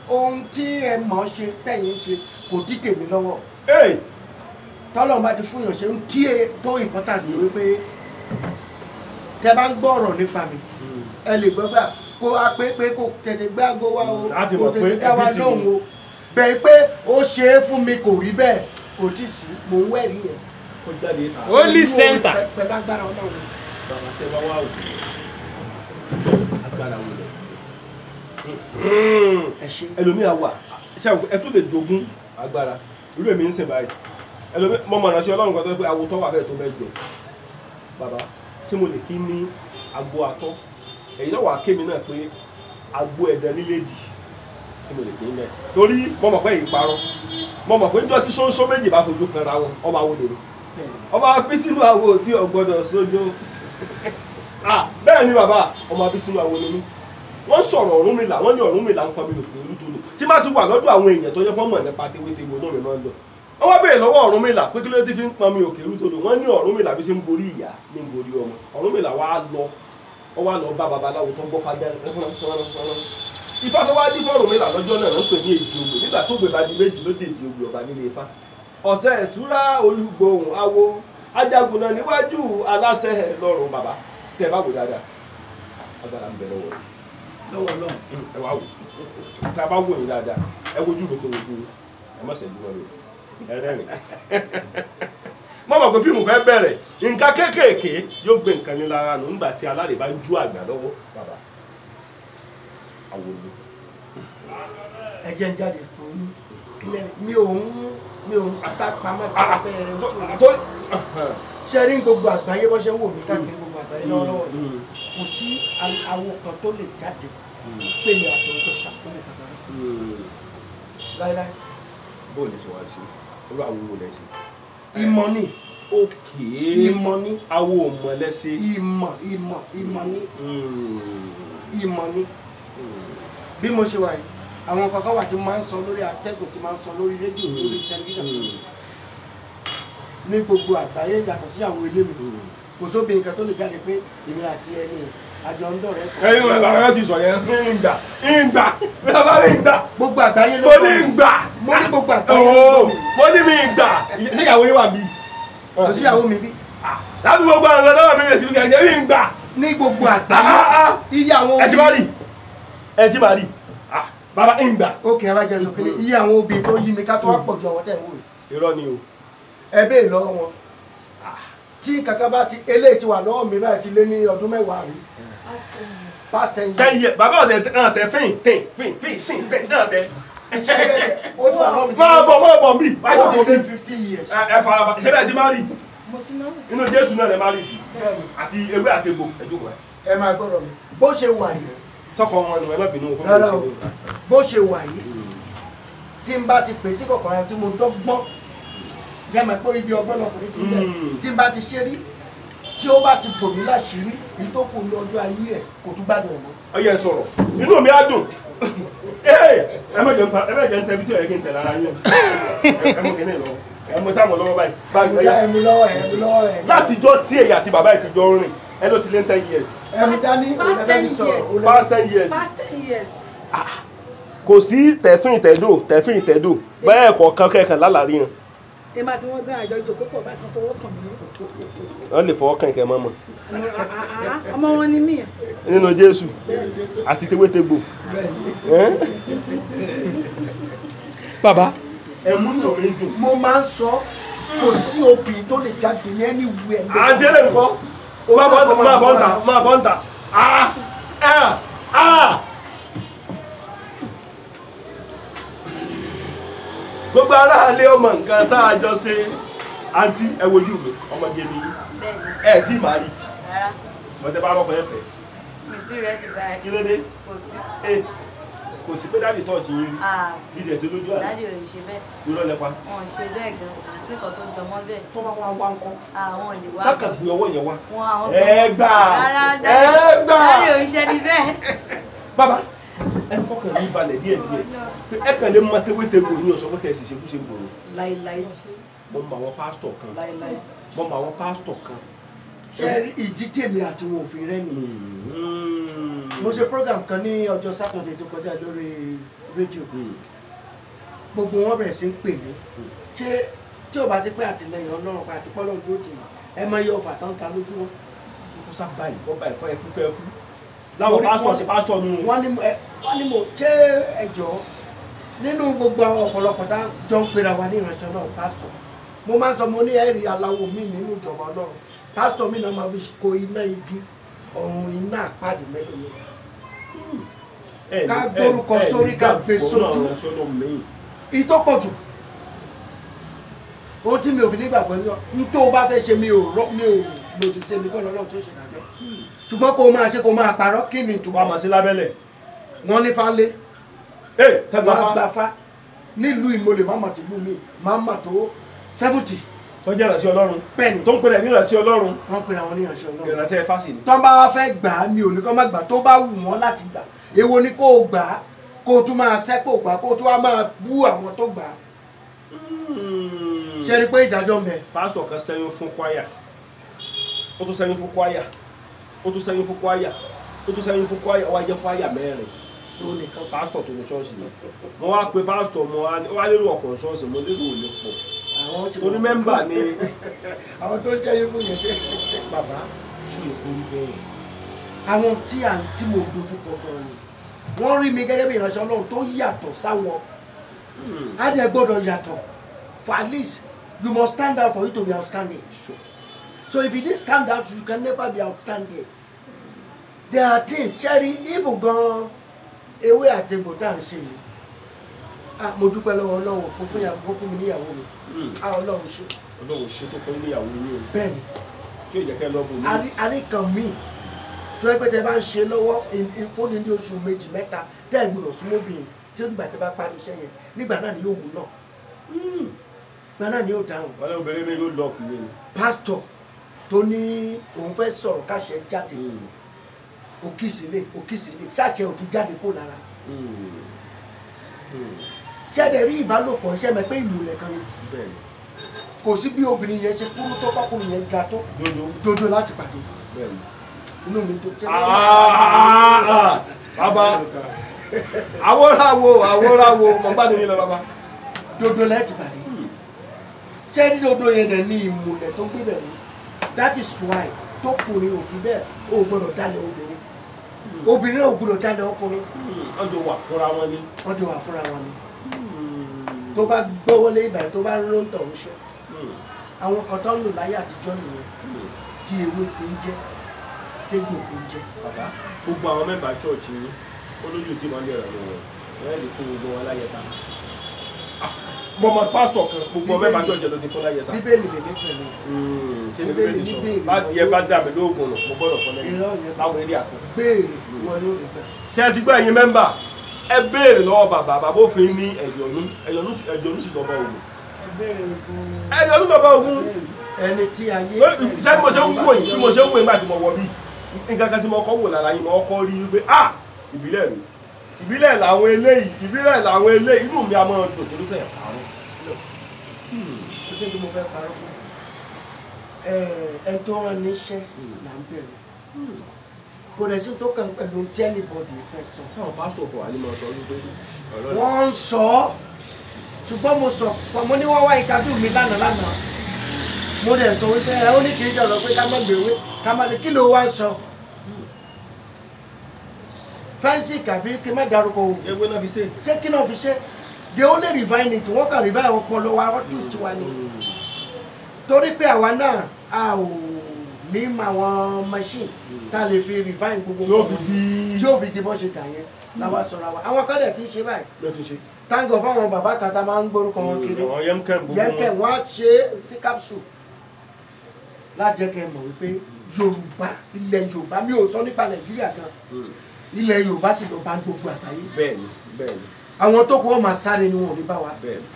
ohun tí ẹ mọ̀ ọ́ ṣe tẹ̀yìn ṣe kò dí tèmi lọ́wọ́. Tọ́lọ́run bá ti fún yàn ṣe ń tí ẹ tó important ni wípé tẹ bá ń gbọ́ ọ̀rọ̀ nípa mi, ẹ lè gbọ́ gbà kó a pé pé kó tètè gbé aago wa o, kó tètè dá wa lóhùn o, bẹ́ẹ̀ pé ó ṣe é fún mi kò rí bẹ́ẹ̀, kò tí ì sí, mò ń wẹ̀rí yẹn. Holy Center. Pẹ̀lú agbára Ọlọ́run. Bàbá tẹ bá wà wò agbára wò lẹ. Ẹlòmíà wà ẹ tó lè jogún agbára irú èmi ń sìn báyìí. Ẹlòmíà mo mọ̀ ránṣẹ́ Ọlọ́run kan tó pé awo tọ́ wà bẹ́ẹ̀ tó mẹ́jọ. Bàbá ṣé mo lè kí ní agbo atọ́? Èyí náà wà á kémi náà pé agbo ẹ̀dẹ̀ níléèdì ṣé mo lè kí ní ẹ̀? Torí mo mọ̀ pé èyí parọ́. Mo mọ̀ pé níjọ́ tí ṣóńṣó méjì bá fojú kanra wọn, ọba wo lè rí? Ọba bí sínú àwo tí ò gbọdọ̀ sójó. Bẹ́ẹ̀ ni bàbá, ọmọ bí sínú àwo ni mí. Wọ́n sọ̀rọ̀ Ọ̀rúnmìlà, wọ́n ní Ọ̀rúnmìlà ń pọnmi òkè olútolò. Tí má ti wà lọ́dọ̀ àwọn èèyàn tó yẹ kó mọ̀ nípa tewétegbò náà mi máa ń lọ. Wọ́n wá béèrè lọ́wọ́ Ọ̀rúnmìlà pé kí ló dé fi ń pọnmi òkè olútolò. Wọ́n ní Ọ̀rúnmìlà bí ṣe ń borí ìyá ní ń borí ọmọ. Ọ̀rúnmìlà wá lọ, ó wá lọ bá babaláwo tó ń gbọ́ fadá. Ifá tó wá dífá Ọ̀rúnmìlà lọ́jọ́ náà ń pè ní èjì ogbè. Nígbà tó gbè bá di méjì ló dé èjì ogbè ọba nílé Ifá. Ọ̀sẹ̀ ìtura olúgbòhùn awo ajagunna níwájú aláṣẹ lọ́rùn. Bàbá tẹ bá wò dáadáa, agbára ń bẹ lọ́wọ́ rẹ̀. Lọ́wọ́ Ọlọ́run. Ẹ wá wò, tá a bá wò yín dáadáa, ẹ wojú mi tó wojú ẹ má ṣẹ́jú wọn lò ẹ rẹ́rìn. Mo mọ̀ pé fíìmù fẹ́ bẹ̀rẹ̀, nǹkan kéékèèké yóò gbé nǹkan ní lára nù nígbà tí alárè bá ń jú àgbà lọ́wọ́. Bàbá àwòrán. Ẹ jẹ́ ń jáde fún yín. Mi ò ń sá pamọ́ sábẹ́ ojú. Ṣé rí gbogbo àgbáyé bó ṣe ń wò mí káàkiri gbogbo àgbáyé lọ́wọ́lọ́wọ́ yìí, kò sí awo kan tó lè jáde pé mi àti ọjọ́ ṣàkóso kankan láíláí. Bóò lè ṣe wá sí irú awo wo lẹ ṣe? Ìmọ̀ ni. Ókè. Ìmọ̀ ni. Awo mọ̀ lẹ́sẹ̀. Ìmọ̀ ìmọ̀ ìmọ̀ ni. Ìmọ̀ ni. Bí mo ṣe wà yìí, àwọn kankan wà tí mo máa ń sọ lórí atẹ́gùn, tí mo máa ń sọ lórí rédíò, lórí tẹlifíṣàn ní gbogbo àgbáyé yàtọ̀ sí àwọn ilé mi. Kò sóbi nǹkan tó lè jáde pé èmi àti ẹni àjọ ń dọ̀rẹ́ kan. Ẹyin wọn bàbá ti sọ yẹn ń gbà ń gbà bàbá mi ń gbà. Gbogbo àgbáyé ló mo ní ń gbà. Mo ní gbogbo àgbáyé ló gbọ́ mi. Mo ní mi ń gbà. Ṣé ìyàwó yín wà bí? Kò sí ìyàwó mi bí. Láti gbogbo àwọn ọ̀dọ́ mi lè ti fi kẹ̀kẹ́ mi ń gbà. Ní gbogbo àgbáyé iye àwọn obìnrin. Ẹ ti bá rí ẹ ti bá rí bàbá ń gbà. Ókè ẹ bá jẹ sọ kí ni iye àwọn obìnrin tó yí mi ká tó wá pọ̀ ju àwọn tẹ̀ ń wò yìí. Irọ́ ni o. Ẹ bẹ́ẹ̀ lọ́wọ́ wọn tí kankan bá ti eléyìí ti wà lọ́wọ́ mi báyìí ti lé ní ọdún mẹ́wàá rí. Past 10 years. 10 years bàbá ọ̀tẹ̀ náà tẹ fín tín fín fín tín tín náà tẹ. Ó ti wà lọ́wọ́ mi. Máa bọ̀ bí. Ó ti lé 15 years. Ẹ fara balẹ̀ ṣé bẹ́ẹ̀ ti máa rí inú Jésù náà lè máa rí sí àti ewé àti egbò ẹ jókòó ẹ. Ẹ máa gbọ́dọ̀ mi bó ṣe wà yìí. Sọ́kọ wọn ni ẹ má bínú. Rárá o, bó ṣe wà yìí tí n bá ti pè sí kọ̀ọ̀kan tí mo dọ́gbọ́n yẹ mọ̀ pé ibi ọgbọ́n lọkùnrin ti bẹ̀ tí n bá ti ṣe rí tí ó bá ti bò mí láṣìírí èyí tó kù lọ́jọ́ ayé ẹ̀ kò tún gbádùn ẹ̀ mọ́. Ọyẹ sọ̀rọ̀ inú mi á dùn ẹ má jẹ́ ń tẹ bí tí ó yẹ kí n tẹ̀ lára yín ẹ mú kíní lọ ẹ mú sáwọn lọ́wọ́ báyìí. Ẹ mú lọ́wọ́ ẹ mú lọ́wọ́ ẹ. Látijọ́ tí èyí àti bàbá ẹ̀ ti jọ ń rìn ẹ ló ti lé 10 years. Ẹ mú dání sọ̀rọ̀ past 10 years. Past 10 years. Kò sí tẹ̀fín ìtẹ̀dò tẹ̀fín ìtẹ̀dò bẹ́ẹ̀ kọ̀ọ̀kan kẹ̀kẹ́ lálàrí yẹn. Ẹ máa ti wọ́n gbé àjọ ìjòkó pọ̀ báyìí kan fọwọ́ kàn mí. Wọ́n lè fọwọ́ kàn kẹ́ mọ́mọ́. Ọmọ wọn ni mí. Nínú Jésù àti tewétegbò. Bàbá ẹ mú ní omi dùn. Mo máa ń sọ kò sí obìnrin tó lè jáde ní ẹni wù ẹ. Àti ẹlẹ́nu kọ́ máa bọ́ ń ta máa bọ́ ń ta. Gbogbo aráalé ọmọ nǹkan tá a jọ ṣe. Àǹtí ẹ wojú mi ọmọge ni ẹ tí màá rí mọ̀tẹ́ bá rọ́pò ẹ fẹ́. Mi ti rẹ́dì báyìí. Kí ló dé? Kò sí. Kò sí pé dáàdì tọ́ọ̀tì yín rí bí ẹ̀sẹ̀ lójú àná. Dáàdì ò lè ṣe bẹ́ẹ̀. Irọ́ lẹ́pa. Wọn ò ṣe bẹ́ẹ̀ gan, àti nǹkan tó jọmọ́ bẹ́ẹ̀. Tó bá wá wá ńkọ́. Àwọn ò lè wá. Tákà gbé ọwọ́ yẹn wá. Wọn àwọn Ẹ gbà. Rárá Ẹ gbà. dáàdì ò ń ṣe ní bẹ́ẹ̀. Bàbá ẹ fọkàn ní balẹ̀ díẹ̀ díẹ̀ ẹ kàn lè mọ tewétegbò ní ọ̀sán pé kẹ̀sì ṣekúṣe gbòòrò. Láíláí. Mo mọ àwọn pásítọ̀ kan Láíláí. tí Mo mọ àwọn pásítọ̀ kan. Ṣé ìdí tèmi àti wọn ò fi rẹ́ nìyí? Mo ṣe program kan ní ọjọ́ Saturday tó kọjá lórí rédíò. Gbogbo wọn bẹ̀rẹ̀ sí ń pè mí. Ṣé tí ò bá ti pé àtìlẹyìn Ọlọ́run pa àti pọ́lọ́ dúró tì mí, ẹ mọ iye ọfà tó ń ta lójú wọn. Kó sá báyìí, kó báyìí, kó ẹkú kó ẹkú. Láwọn pásítọ̀ sí pásítọ̀ nù. Wọ́n ní mo ṣé ẹjọ́ nínú gbogbo àwọn ọ̀pọ̀lọpọ̀ tá jọ ń pera wa ní ìránṣẹ́ náà pásítọ̀. Mo máa ń sọ mo ní ẹ̀rí aláwo mi nínú ìjọba Ọlọ́run. Pásítọ̀ mi náà máa fi kó iná igi ọ̀run iná àpáàdé mẹ́lòó mi. Ká gbórúkọ sórí ká gbé sójú. Ìtọ́pọ̀jù. Ohun tí mi ò fi nígbàgbọ́ ní tó o bá fẹ́ ṣe mi ò lòdì sí mi kọ́ lọ́lọ́run tó ṣe dájọ́. Ṣùgbọ́n kó o máa ṣe kó o máa parọ́ kí ni ìtumọ̀. Wàá máa ṣe lábẹ́lẹ̀. Wọ́n ní fálé. Wọ́n gbafá. Nílùú Ìmọ̀lẹ̀ máma tó lù mí máma tó 70. Tó jẹ́ ìránṣẹ́ Ọlọ́run. Bẹ́ẹ̀ni. Tó ń pèrè ní ìránṣẹ́ Ọlọ́run. Wọ́n pèrè àwọn ní ìránṣẹ́ Ọlọ́run. Ìránṣẹ́ fásì ni. Tó bá wá fẹ́ gbà á mi ò ní kó má gbà tó bá wù wọ́n láti gbà. Èwo ni kó o gbà á kó o tún máa sẹ́pò gbà kó o tún wá máa bú àwọn tó gbà á. Ṣé rí pé ìdájọ́ ń bẹ. Pásítọ̀ kan ṣẹ́yún fún kwaya. Ó tún ṣẹ́yún fún kwaya. Ó tún ṣẹ́yún fún kwaya. Ó tún ṣẹ́yún fún kwaya. Ó wá jẹ́ kwaya mẹ́rin. Pásítọ̀ tó ní ṣọ́ọ̀ṣì ni. Mo wá pe pásítọ̀ mo wá lérò ọkọ̀ ṣọ́ọ̀ṣì mo lérò òní pọ̀. Torí mẹ́mbà ni. Àwọn tó ń ṣẹ́yún fún yẹn ṣe. Bàbá ṣù lè kó bẹ́ẹ̀. Àwọn tí à ń tí mo dojú kọ gan ni. Wọ́n rí mi gẹ́gẹ́ bí ìránṣẹ́ Ọlọ́run tó yàtọ̀ sáwọn. Á dẹ̀ gbọ́dọ̀ yàtọ̀. For at least you must stand out for you to be outstanding. Sure. So if you didn't stand out, you can never be outstanding. There are things, Sherry, even gan ewé àtegbò tá à ń ṣe yìí. Ah, mo dúpẹ́ lọ́wọ́ Ọlọ́run kó fún mi níyàwó mi. Ah, Ọlọ́run ṣe. Ọlọ́run ṣe tó fún níyàwó mi o. Bẹ́ẹ̀ni. Tí yóò jẹ́ kẹ́ lọ́bùn mi. Àríkàn mi tó ẹgbẹ́ tẹ bá ń ṣe lọ́wọ́ fóònù ní oṣù méjì mẹ́ta tẹ́ ẹ gbọ́dọ̀ súnmọ́ obìnrin tí ó dìgbà tẹ bá parí iṣẹ́ yẹn nígbà náà ni yóò wù náà. Nígbà náà ni yóò dáhùn. Wọ́n lé obìnrin mi yóò lọ ọkùnrin ni. Pásítọ̀ tó ní òun fẹ́ sọ̀rọ̀ káṣẹ jáde òkìsílẹ̀ òkìsílẹ̀ ṣáṣẹ ò ti jáde kó lára. Ṣẹ́dẹ̀ rí ìbálòpọ̀ iṣẹ́ mẹ́ pé ìmùlẹ̀ kan ni. Kò sí bí obìnrin yẹn ṣe kúrú tó kọ́kùnrin yẹn ga tó dodo láti pàdé. Inú mi tó ṣe. Bàbá àwòránwò àwòránwò mọ̀ gbádùn yín lọ bàbá. Dodo láti pàdé. Ṣé rí dodo yẹn dẹ̀ ní ìmùlẹ̀ tó gbé bẹ̀ ní? That is why tókùnrin ò fi bẹ́ẹ̀ o gbọ́dọ̀ dalẹ̀ obìnrin. Obìnrin náà ò gbọ́dọ̀ dalẹ̀ ọkùnrin. Wọ́n jọ wà fúnra wọn ni. Wọ́n jọ wà fúnra wọn ni. Tó bá gbọ́wọ́lé ìbàdàn tó bá róńtọ̀ ń ṣe. Àwọn kan tó ń lò láyé àtijọ́ nìyẹn tí ewé fi ń jẹ́ tégbò fi ń jẹ́. Bàbá gbogbo àwọn mẹ́mbà chọ́ọ̀chì yín ó lójú tí wọ́n lè ràn wọ́n wọ́n lè fún gbogbo wọn láyẹ̀ta. Mo mọ pásítọ̀ kan gbogbo mẹ́mbà chọ́ọ̀chì ló ti fún láyẹ̀ta. Bíbélì lèmi pẹ̀lú. Ṣé bíbélì sọ bá yẹ bá dà mí lóògùn nù mo gbọ́dọ̀ fún lẹ́yìn láwọn eré àkọ́. Béèrè wọn ló rí gbà. Ṣé ẹ ti gbọ́ ẹ̀yin mẹ́mbà ẹ béèrè lọ́wọ́ bàbá bàbá òfin ní ẹ̀yọ̀nú ẹ̀yọ̀nú sì lọ́ba ògùn. Ẹ̀yọ̀nú lọ́ba ògùn. Ẹni tí ayé. Ṣé bí mo ṣe ń wò yìí bí mo ṣe ń wò yìí nígbà tí mo wọ bí nǹkan kan tí mo kọ́ wò lára yìí mo kọ́ rí wípé ah ìbílẹ̀ mi ìbílẹ̀ làwọn eléyìí ìbílẹ̀ làwọn eléyìí inú mi a máa dùn torí pé ẹ̀ parọ́. Kò sí ní mo fẹ́ parọ́ fún ẹ tó rán níṣẹ́ là ń bẹ̀rù kò dẹ̀ sí tó kàn pẹ̀lú tí anybody fẹ́ sọ. Sáwọn pásítọ̀ kọ̀ wá ní mo sọ wípé wọ́n ń sọ ọ́ ṣùgbọ́n mo sọ mo ní wọ́n wá interview mi lánàá lánàá mo dẹ̀ sọ wípé ẹ ó ní kì í jọ̀rọ̀ pé ká má gbèwé ká má lè kí ló wá ń sọ. Fẹ́ǹsì kàbí kí n má darúkọ o. Ewé náà fi ṣe. Ṣé kí náà fi ṣe? They only refine it wọ́n kàn refine ọpọlọ wa wọ́n twist wa ni. Torí pé àwa náà a ò ní àwọn machine tá a lè fi refine gbogbo tí ó fi di bó ṣe dà yẹn làwa sọ̀rọ̀ àwa. Àwọn kan dẹ̀ ti ń ṣe báyìí. Thank God fáwọn bàbá kan tá a máa ń gbórúkọ wọn kiri. Yẹ́mkẹ́ wọ́n á ṣe é sí capsule. Láti jẹ́ kẹ́ ẹ mọ̀ wípé Yorùbá ilẹ̀ Yorùbá mi ò sọ nípa Nàìjíríà gan. Ilẹ̀ Yorùbá sì lọ bá gbogbo àgbáyé. Bẹ́ẹ̀ni bẹ́ẹ̀ni. Àwọn tó kù wọn máa sáré ni wọn ò ní bá wa. Bẹ́ẹ̀ni.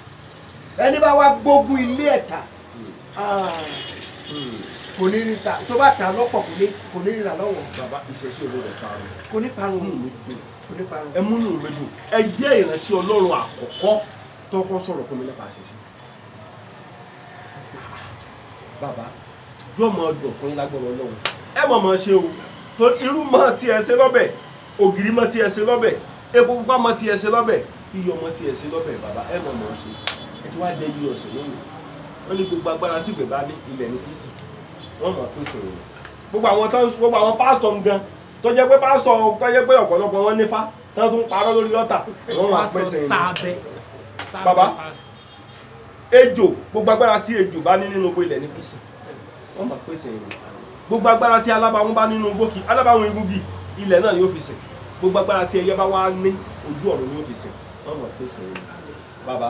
Ẹni bá wa gbógun ilé ẹ̀ta kò ní rí ta tó bá ta lọ́pọ̀ kò ní ríra lọ́wọ́. Bàbá ìṣesí òun rẹ̀ parun. Kò ní parun kò ní parun. Ẹ múnú mi dùn ẹ jẹ́ ìránṣẹ́ Ọlọ́run àkọ́kọ́ tó kọ́ sọ̀rọ̀ fún mi nípa àṣẹṣe. Bàbá Yóò mọ dùn fún yín lágbára Ọlọ́run. Ẹ mọ̀ mọ̀ ṣe o. Torí irú mọ́ tí ẹ ṣe lọ́bẹ̀, ògìrì mọ́ tí ẹ ṣe lọ́bẹ̀, epo pupa mọ́ tí ẹ ṣe lọ́bẹ̀, iyọ̀ mọ́ tí ẹ ṣe lọ́bẹ̀, bàbá ẹ mọ̀ mọ̀ ṣe. Ẹ ti wá dé iye ọ̀sẹ̀ lónìí. Wọ́n ní gbogbo agbára tí ìgbẹ́ bá ní ilẹ̀ ní fi sìn. Wọ́n mọ̀ pé sìn òun. Gbogbo àwọn pásítọ̀ gan tó jẹ́ pé pásítọ̀ tó jẹ́ pé ọ̀pọ̀lọpọ̀ wọn nífá tó tún parọ́ lórí ọ̀tà wọ́n wà pé sìn òun. Bàbá ejò gbogbo agbára tí ejò bá ní nínú igbó ilẹ̀ ní fi sìn. Wọ́n mọ̀ pé sìn òun. Gbogbo agbára tí alábàáhùn bá nínú igbó kí alábàáhùn igungi ilẹ̀ náà ni yóò fi sìn. Gbogbo agbára tí ẹyẹ bá wá ní ojú ọ̀run ni yóò fi sìn. Wọ́n mọ̀ pé sìn òun. Bàbá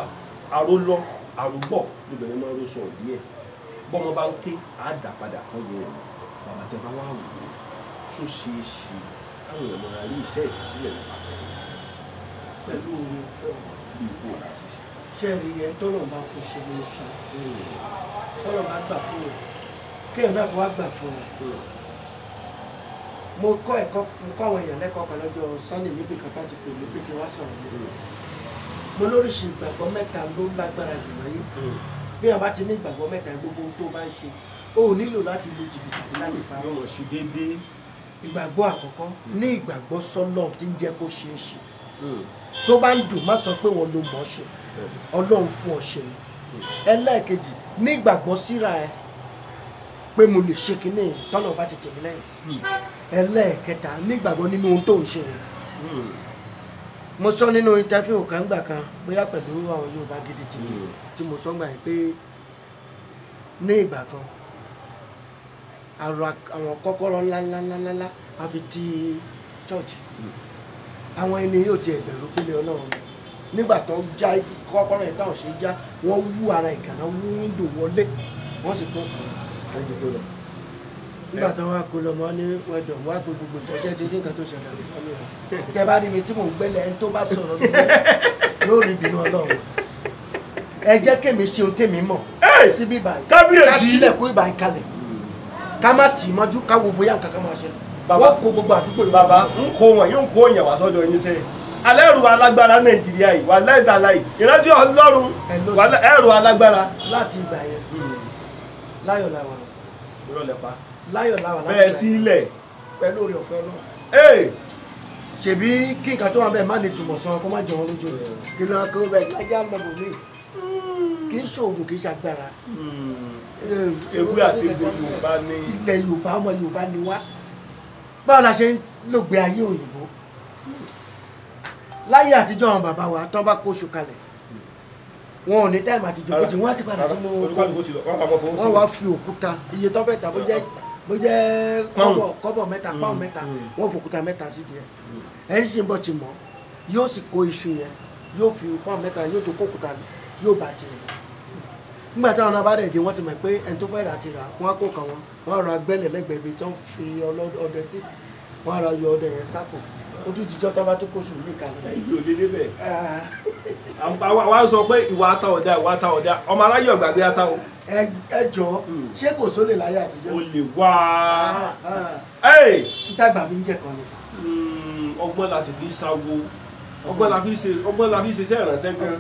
aró lọ arúgbọ̀ lóbìnrin máa ń rọṣọ òbí ẹ̀. Bọ́mọ bá ń ké á dà padà fún yẹn. Bàbá tẹ bá wá wò ó ṣó ṣeé ṣe káwọn èèyàn máa rí iṣẹ́ ìtúsílẹ̀ nípasẹ̀ pẹ̀lú oore ọ̀fẹ́ wọn. Bí ikú ọ̀la ṣiṣẹ́. Ṣé ẹ rí ẹ tọ́lọ̀ máa fún ṣe ló ń ṣe? Tọ́lọ̀ máa gbà fún yẹn. Kéèyàn náà tó wá gbà fún yẹn. Mo kọ́ ẹ̀kọ́ mo kọ́ àwọn èèyàn lẹ́kọ̀ọ́ kan lọ́jọ́ Sunday níbi kan tó ti pè mí pé kí n wá sọ̀rọ̀ mi. Mo lóríṣi ìgbàgbọ́ mẹ́ta ló lágbára jù láyé. Bí èèyàn bá ti ní ìgbàgbọ́ mẹ́ta gbogbo ohun tó bá ń ṣe, o ò nílò láti lu jìbìtì àbí láti parọ́. Yóò mọ̀ ṣe déédéé. Ìgbàgbọ́ àkọ́kọ́ ní ìgbàgbọ́ sọ́lọ́run tí ń jẹ́ kó ṣeé ṣe. Tó bá ń dùn má sọ pé wọ́n ló mọ̀ ọ́ ṣe. Ọlọ́run fún ọ ṣe ni. Ẹlẹ́ẹ̀kejì ní ìgbàgbọ́ síra ẹ pé mo lè ṣe kinní tọ́lọ̀ bá ti tèmi lẹ́yìn. Ẹlẹ́ẹ̀kẹta ní ìgbàgbọ́ nínú ohun tó ń ṣe yẹn. Mo sọ nínú interview kan gbà kan bóyá pẹ̀lú àwọn Yorùbá Gidi TV tí mo sọ gbà yẹn pé ní ìgbà kan àwọn kọ́kọ́rọ́ ńláńláńláńlá a fi ti church. Àwọn ẹni yóò ti ẹ̀bẹ̀rù pélé Ọlọ́run nígbà tó já kọ́kọ́rọ́ yẹn táwọn ṣe já wọ́n wú ara ìkànnà wú wíńdò wọlé wọ́n sì kó kan nígbà tó wá kó lọ mọ́ ní wẹ́dọ̀ wá pé gbogbo ìjọsẹ́ ti rí nǹkan tó ṣẹlẹ̀ lọ́wọ́ mi tẹ bá rí mi tí mò ń gbẹ́lẹ̀ ẹni tó bá sọ̀rọ̀ yóò rí ìbínú Ọlọ́run. Ẹ jẹ́ kémi ṣe ohun tèmi mọ̀ síbí ìbàyìí ká sílẹ̀kùn ìbàyìí kalẹ̀ ká má tì í mọ́jú ká wo bóyá nǹkan kan máa ṣẹlẹ̀. Wọ́n kó gbogbo àdúgbò yìí. Bàbá ń kó wọn yóò kó yàn wá sọ́dọ̀ yín sẹ́yìn. Alẹ́ ẹ̀rù alágbára Nàìjíríà yìí wà láìdáláì ìrántí Ọlọ́run ẹ̀rù alágbára. Láti ìgbà yẹn láyọ̀ làwà. Irọ́ lẹ pa. Láyọ̀ làwà láti ìgbà yẹn. Bẹ́ẹ̀ sílẹ̀. Pẹ̀lú oore ọ̀fẹ́ Ọlọ́run. Ṣèbí kí nǹkan tó wà bẹ́ẹ̀ má ní túmọ̀ sọ kó má jẹun lójú rẹ̀ kí ló kó bẹ́ẹ̀ lájà lọ́bù mí. Kì í ṣoògùn kì í ṣàgbára. Ewé àti egbò Yorùbá ní. Ilẹ̀ Yorùbá ọmọ Yorùbá ni wá. Báwo la ṣe ń lògbé ayé òyìnbó? Láyé àtijọ́ àwọn bàbá wa tán bá kóṣù kalẹ̀ wọn ò ní táìmù àtijọ́ kó tí wọ́n á ti padà sínú wọ́n wá fi òkúta iye tó fẹ́ ta bó jẹ́ kọ́bọ̀ mẹ́ta pọ́ùn mẹ́ta wọ́n fòkúta mẹ́ta sí díẹ̀ ẹ̀ ń sìn bọ̀ ti mọ̀ yóò sì kó iṣu yẹn yóò fi pọ́ùn mẹ́ta yóò tó kókúta yóò bá tiẹ̀ nígbà táwọn náà bá dẹ̀ dé wọ́n ti mọ̀ pé ẹni tó fẹ́ rà ti rà wọ́n á kó kàn wọ́n wọ́n á ra gbẹ́lẹ̀ lẹ́gbẹ̀ẹ́ ibi tí wọ́n fi ọdẹ sí wọ́n á ra yọ ọdẹ yẹn sápò ó tún jíjọ́ tó bá tó kóṣù ní ìkàlẹ̀. Ẹ̀yin ò lè débẹ̀. Àwa sọ pé ìwà ata ọ̀dà ìwà ata ọ̀dà ọmọ aráyé ọ̀gbàgbé ata o. Ẹ jọ ṣé kò sólè láyé àtijọ́. O lè wá. N tàgbà fi ń jẹ kan ni. Ọgbọ́n la sì fi ń sáwo ọgbọ́n la fi ṣe iṣẹ́ ìrànṣẹ́ gan.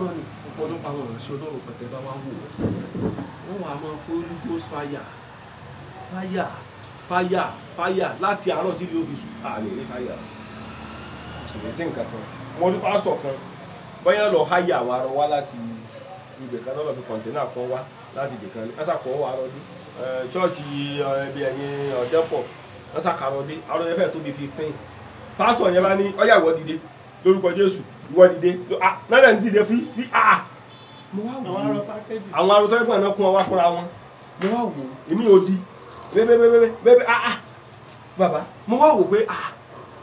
Ọ̀pọ̀lọpọ̀ àwọn ìránṣẹ́ Ọlọ́run pẹ̀tẹ́ bá wá wò wọ́n wà á máa Holy Ghost fire fire fire fire láti àárọ̀ tí yóò fi sùn àlè ní fire kò sì ní sí nǹkan kan. Mo rí pásítọ̀ kan bóyá lọ háyà àwọn arọ wá láti ibẹ̀ kan lọ́lọ́ fi kọ̀ǹténà kan wá láti ibẹ̀ kan wọ́n ṣàkọ́ wà arọ dé ṣọ́ọ̀ṣì ibi ẹ̀yìn ọ̀dẹ́pọ̀ wọ́n ṣàkàrọ̀ dé arọ yẹn fẹ́ẹ̀ tó bí 15. Pásítọ̀ yẹn bá ní ọ̀yà ìwọ dìde lórúkọ Jésù ìwọ dìde náà ń dìde fí mo wá wò ó àwọn arọ tó yẹ kó àná kún ọ wá fúnra wọn mo wá wò ó èmi ò di bẹ́ẹ̀bẹ́ẹ̀bẹ́ẹ̀ bàbá mo wá wò pé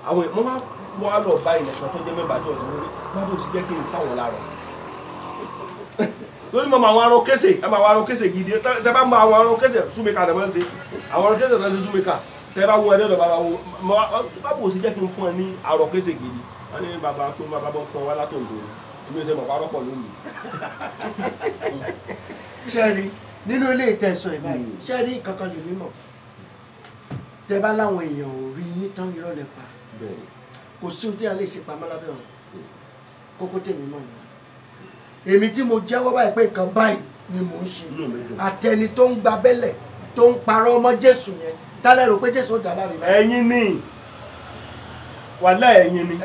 àwọn mo wá lọ bá ìyẹn kan tó jẹ́ mẹ́bàá tó ọ̀sán lórí bàbá ò sì jẹ́ kí n fáwọn lára lórí mọ àwọn arọ kése ẹ máa àwọn arọ kése gidi tẹ bá mọ àwọn arọ kése súnmíkà tẹ máa ń ṣe àwọn arọ kése tó ń ṣe súnmíkà tẹ bá wọ ẹdẹ lọ bàbá wo bàbá ò sì jẹ́ kí n fún ẹ ní arọ kése gidi wọn ní bàbá tó bàbá bọ́ kan wá látòǹdó èmi ò ṣe mọ̀ parọ́ pọ̀ lónìí. Ṣẹ́ẹ̀rí nínú ilé ìtẹ̀sọ̀ ìbáyìí ṣẹ́ẹ̀rí kankan lè mímọ̀ tẹ bá láwọn èèyàn ò rí yín tán irọ́ lẹ pa kò sí ohun tí a lè ṣe pamọ́ lábẹ́ ọ̀run kókó tèmi mọ̀ nìyẹn. Èmi tí mo jẹ́wọ́ báyìí pé nǹkan báyìí ni mò ń ṣe àtẹni tó ń gba bẹ́lẹ̀ tó ń parọ́ ọmọ Jésù yẹn, tálẹ̀ rò pé Jésù ó dà láre báyìí. Ẹ̀yin ni wàhálà, ẹ̀yin ni.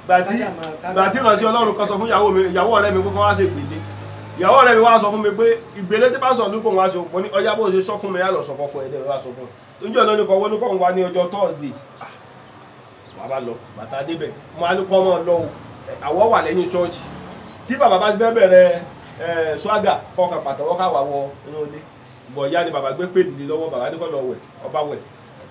Gbàtí ìránṣẹ́ Ọlọ́run kan sọ fún ìyàwó mi, ìyàwó ọ̀rẹ́ mi kókó wá ṣe ìgbèlé, ìyàwó ọ̀rẹ́ mi wá sọ fún mi pé ìgbèlé tí pásítọ̀ ló kò wá ṣe òpó ní ọjà, bó ṣe sọ fún mi yá lọ sọ fọkọ ẹ̀ wá sọ fún un. Oúnjẹ ọ̀nà ni kò wọ́n ní kò ń wá ní ọjọ́ Thursday. Wà bá lọ bàtà débẹ̀, mo á ní kọ́ mọ́ lọ o, àwọ̀ wà lẹ́yìn ṣọ́ọ̀ṣì tí bàbá bá ti fẹ́ bẹ̀rẹ̀ swaga kọkàn pàtẹ́wọ́ káwà wọ inú ilé. Bọ̀ ya ni bàbá gbé pèlè lé lọ́wọ́, bàbá ní kọ́ lọ wẹ̀, ọba wẹ̀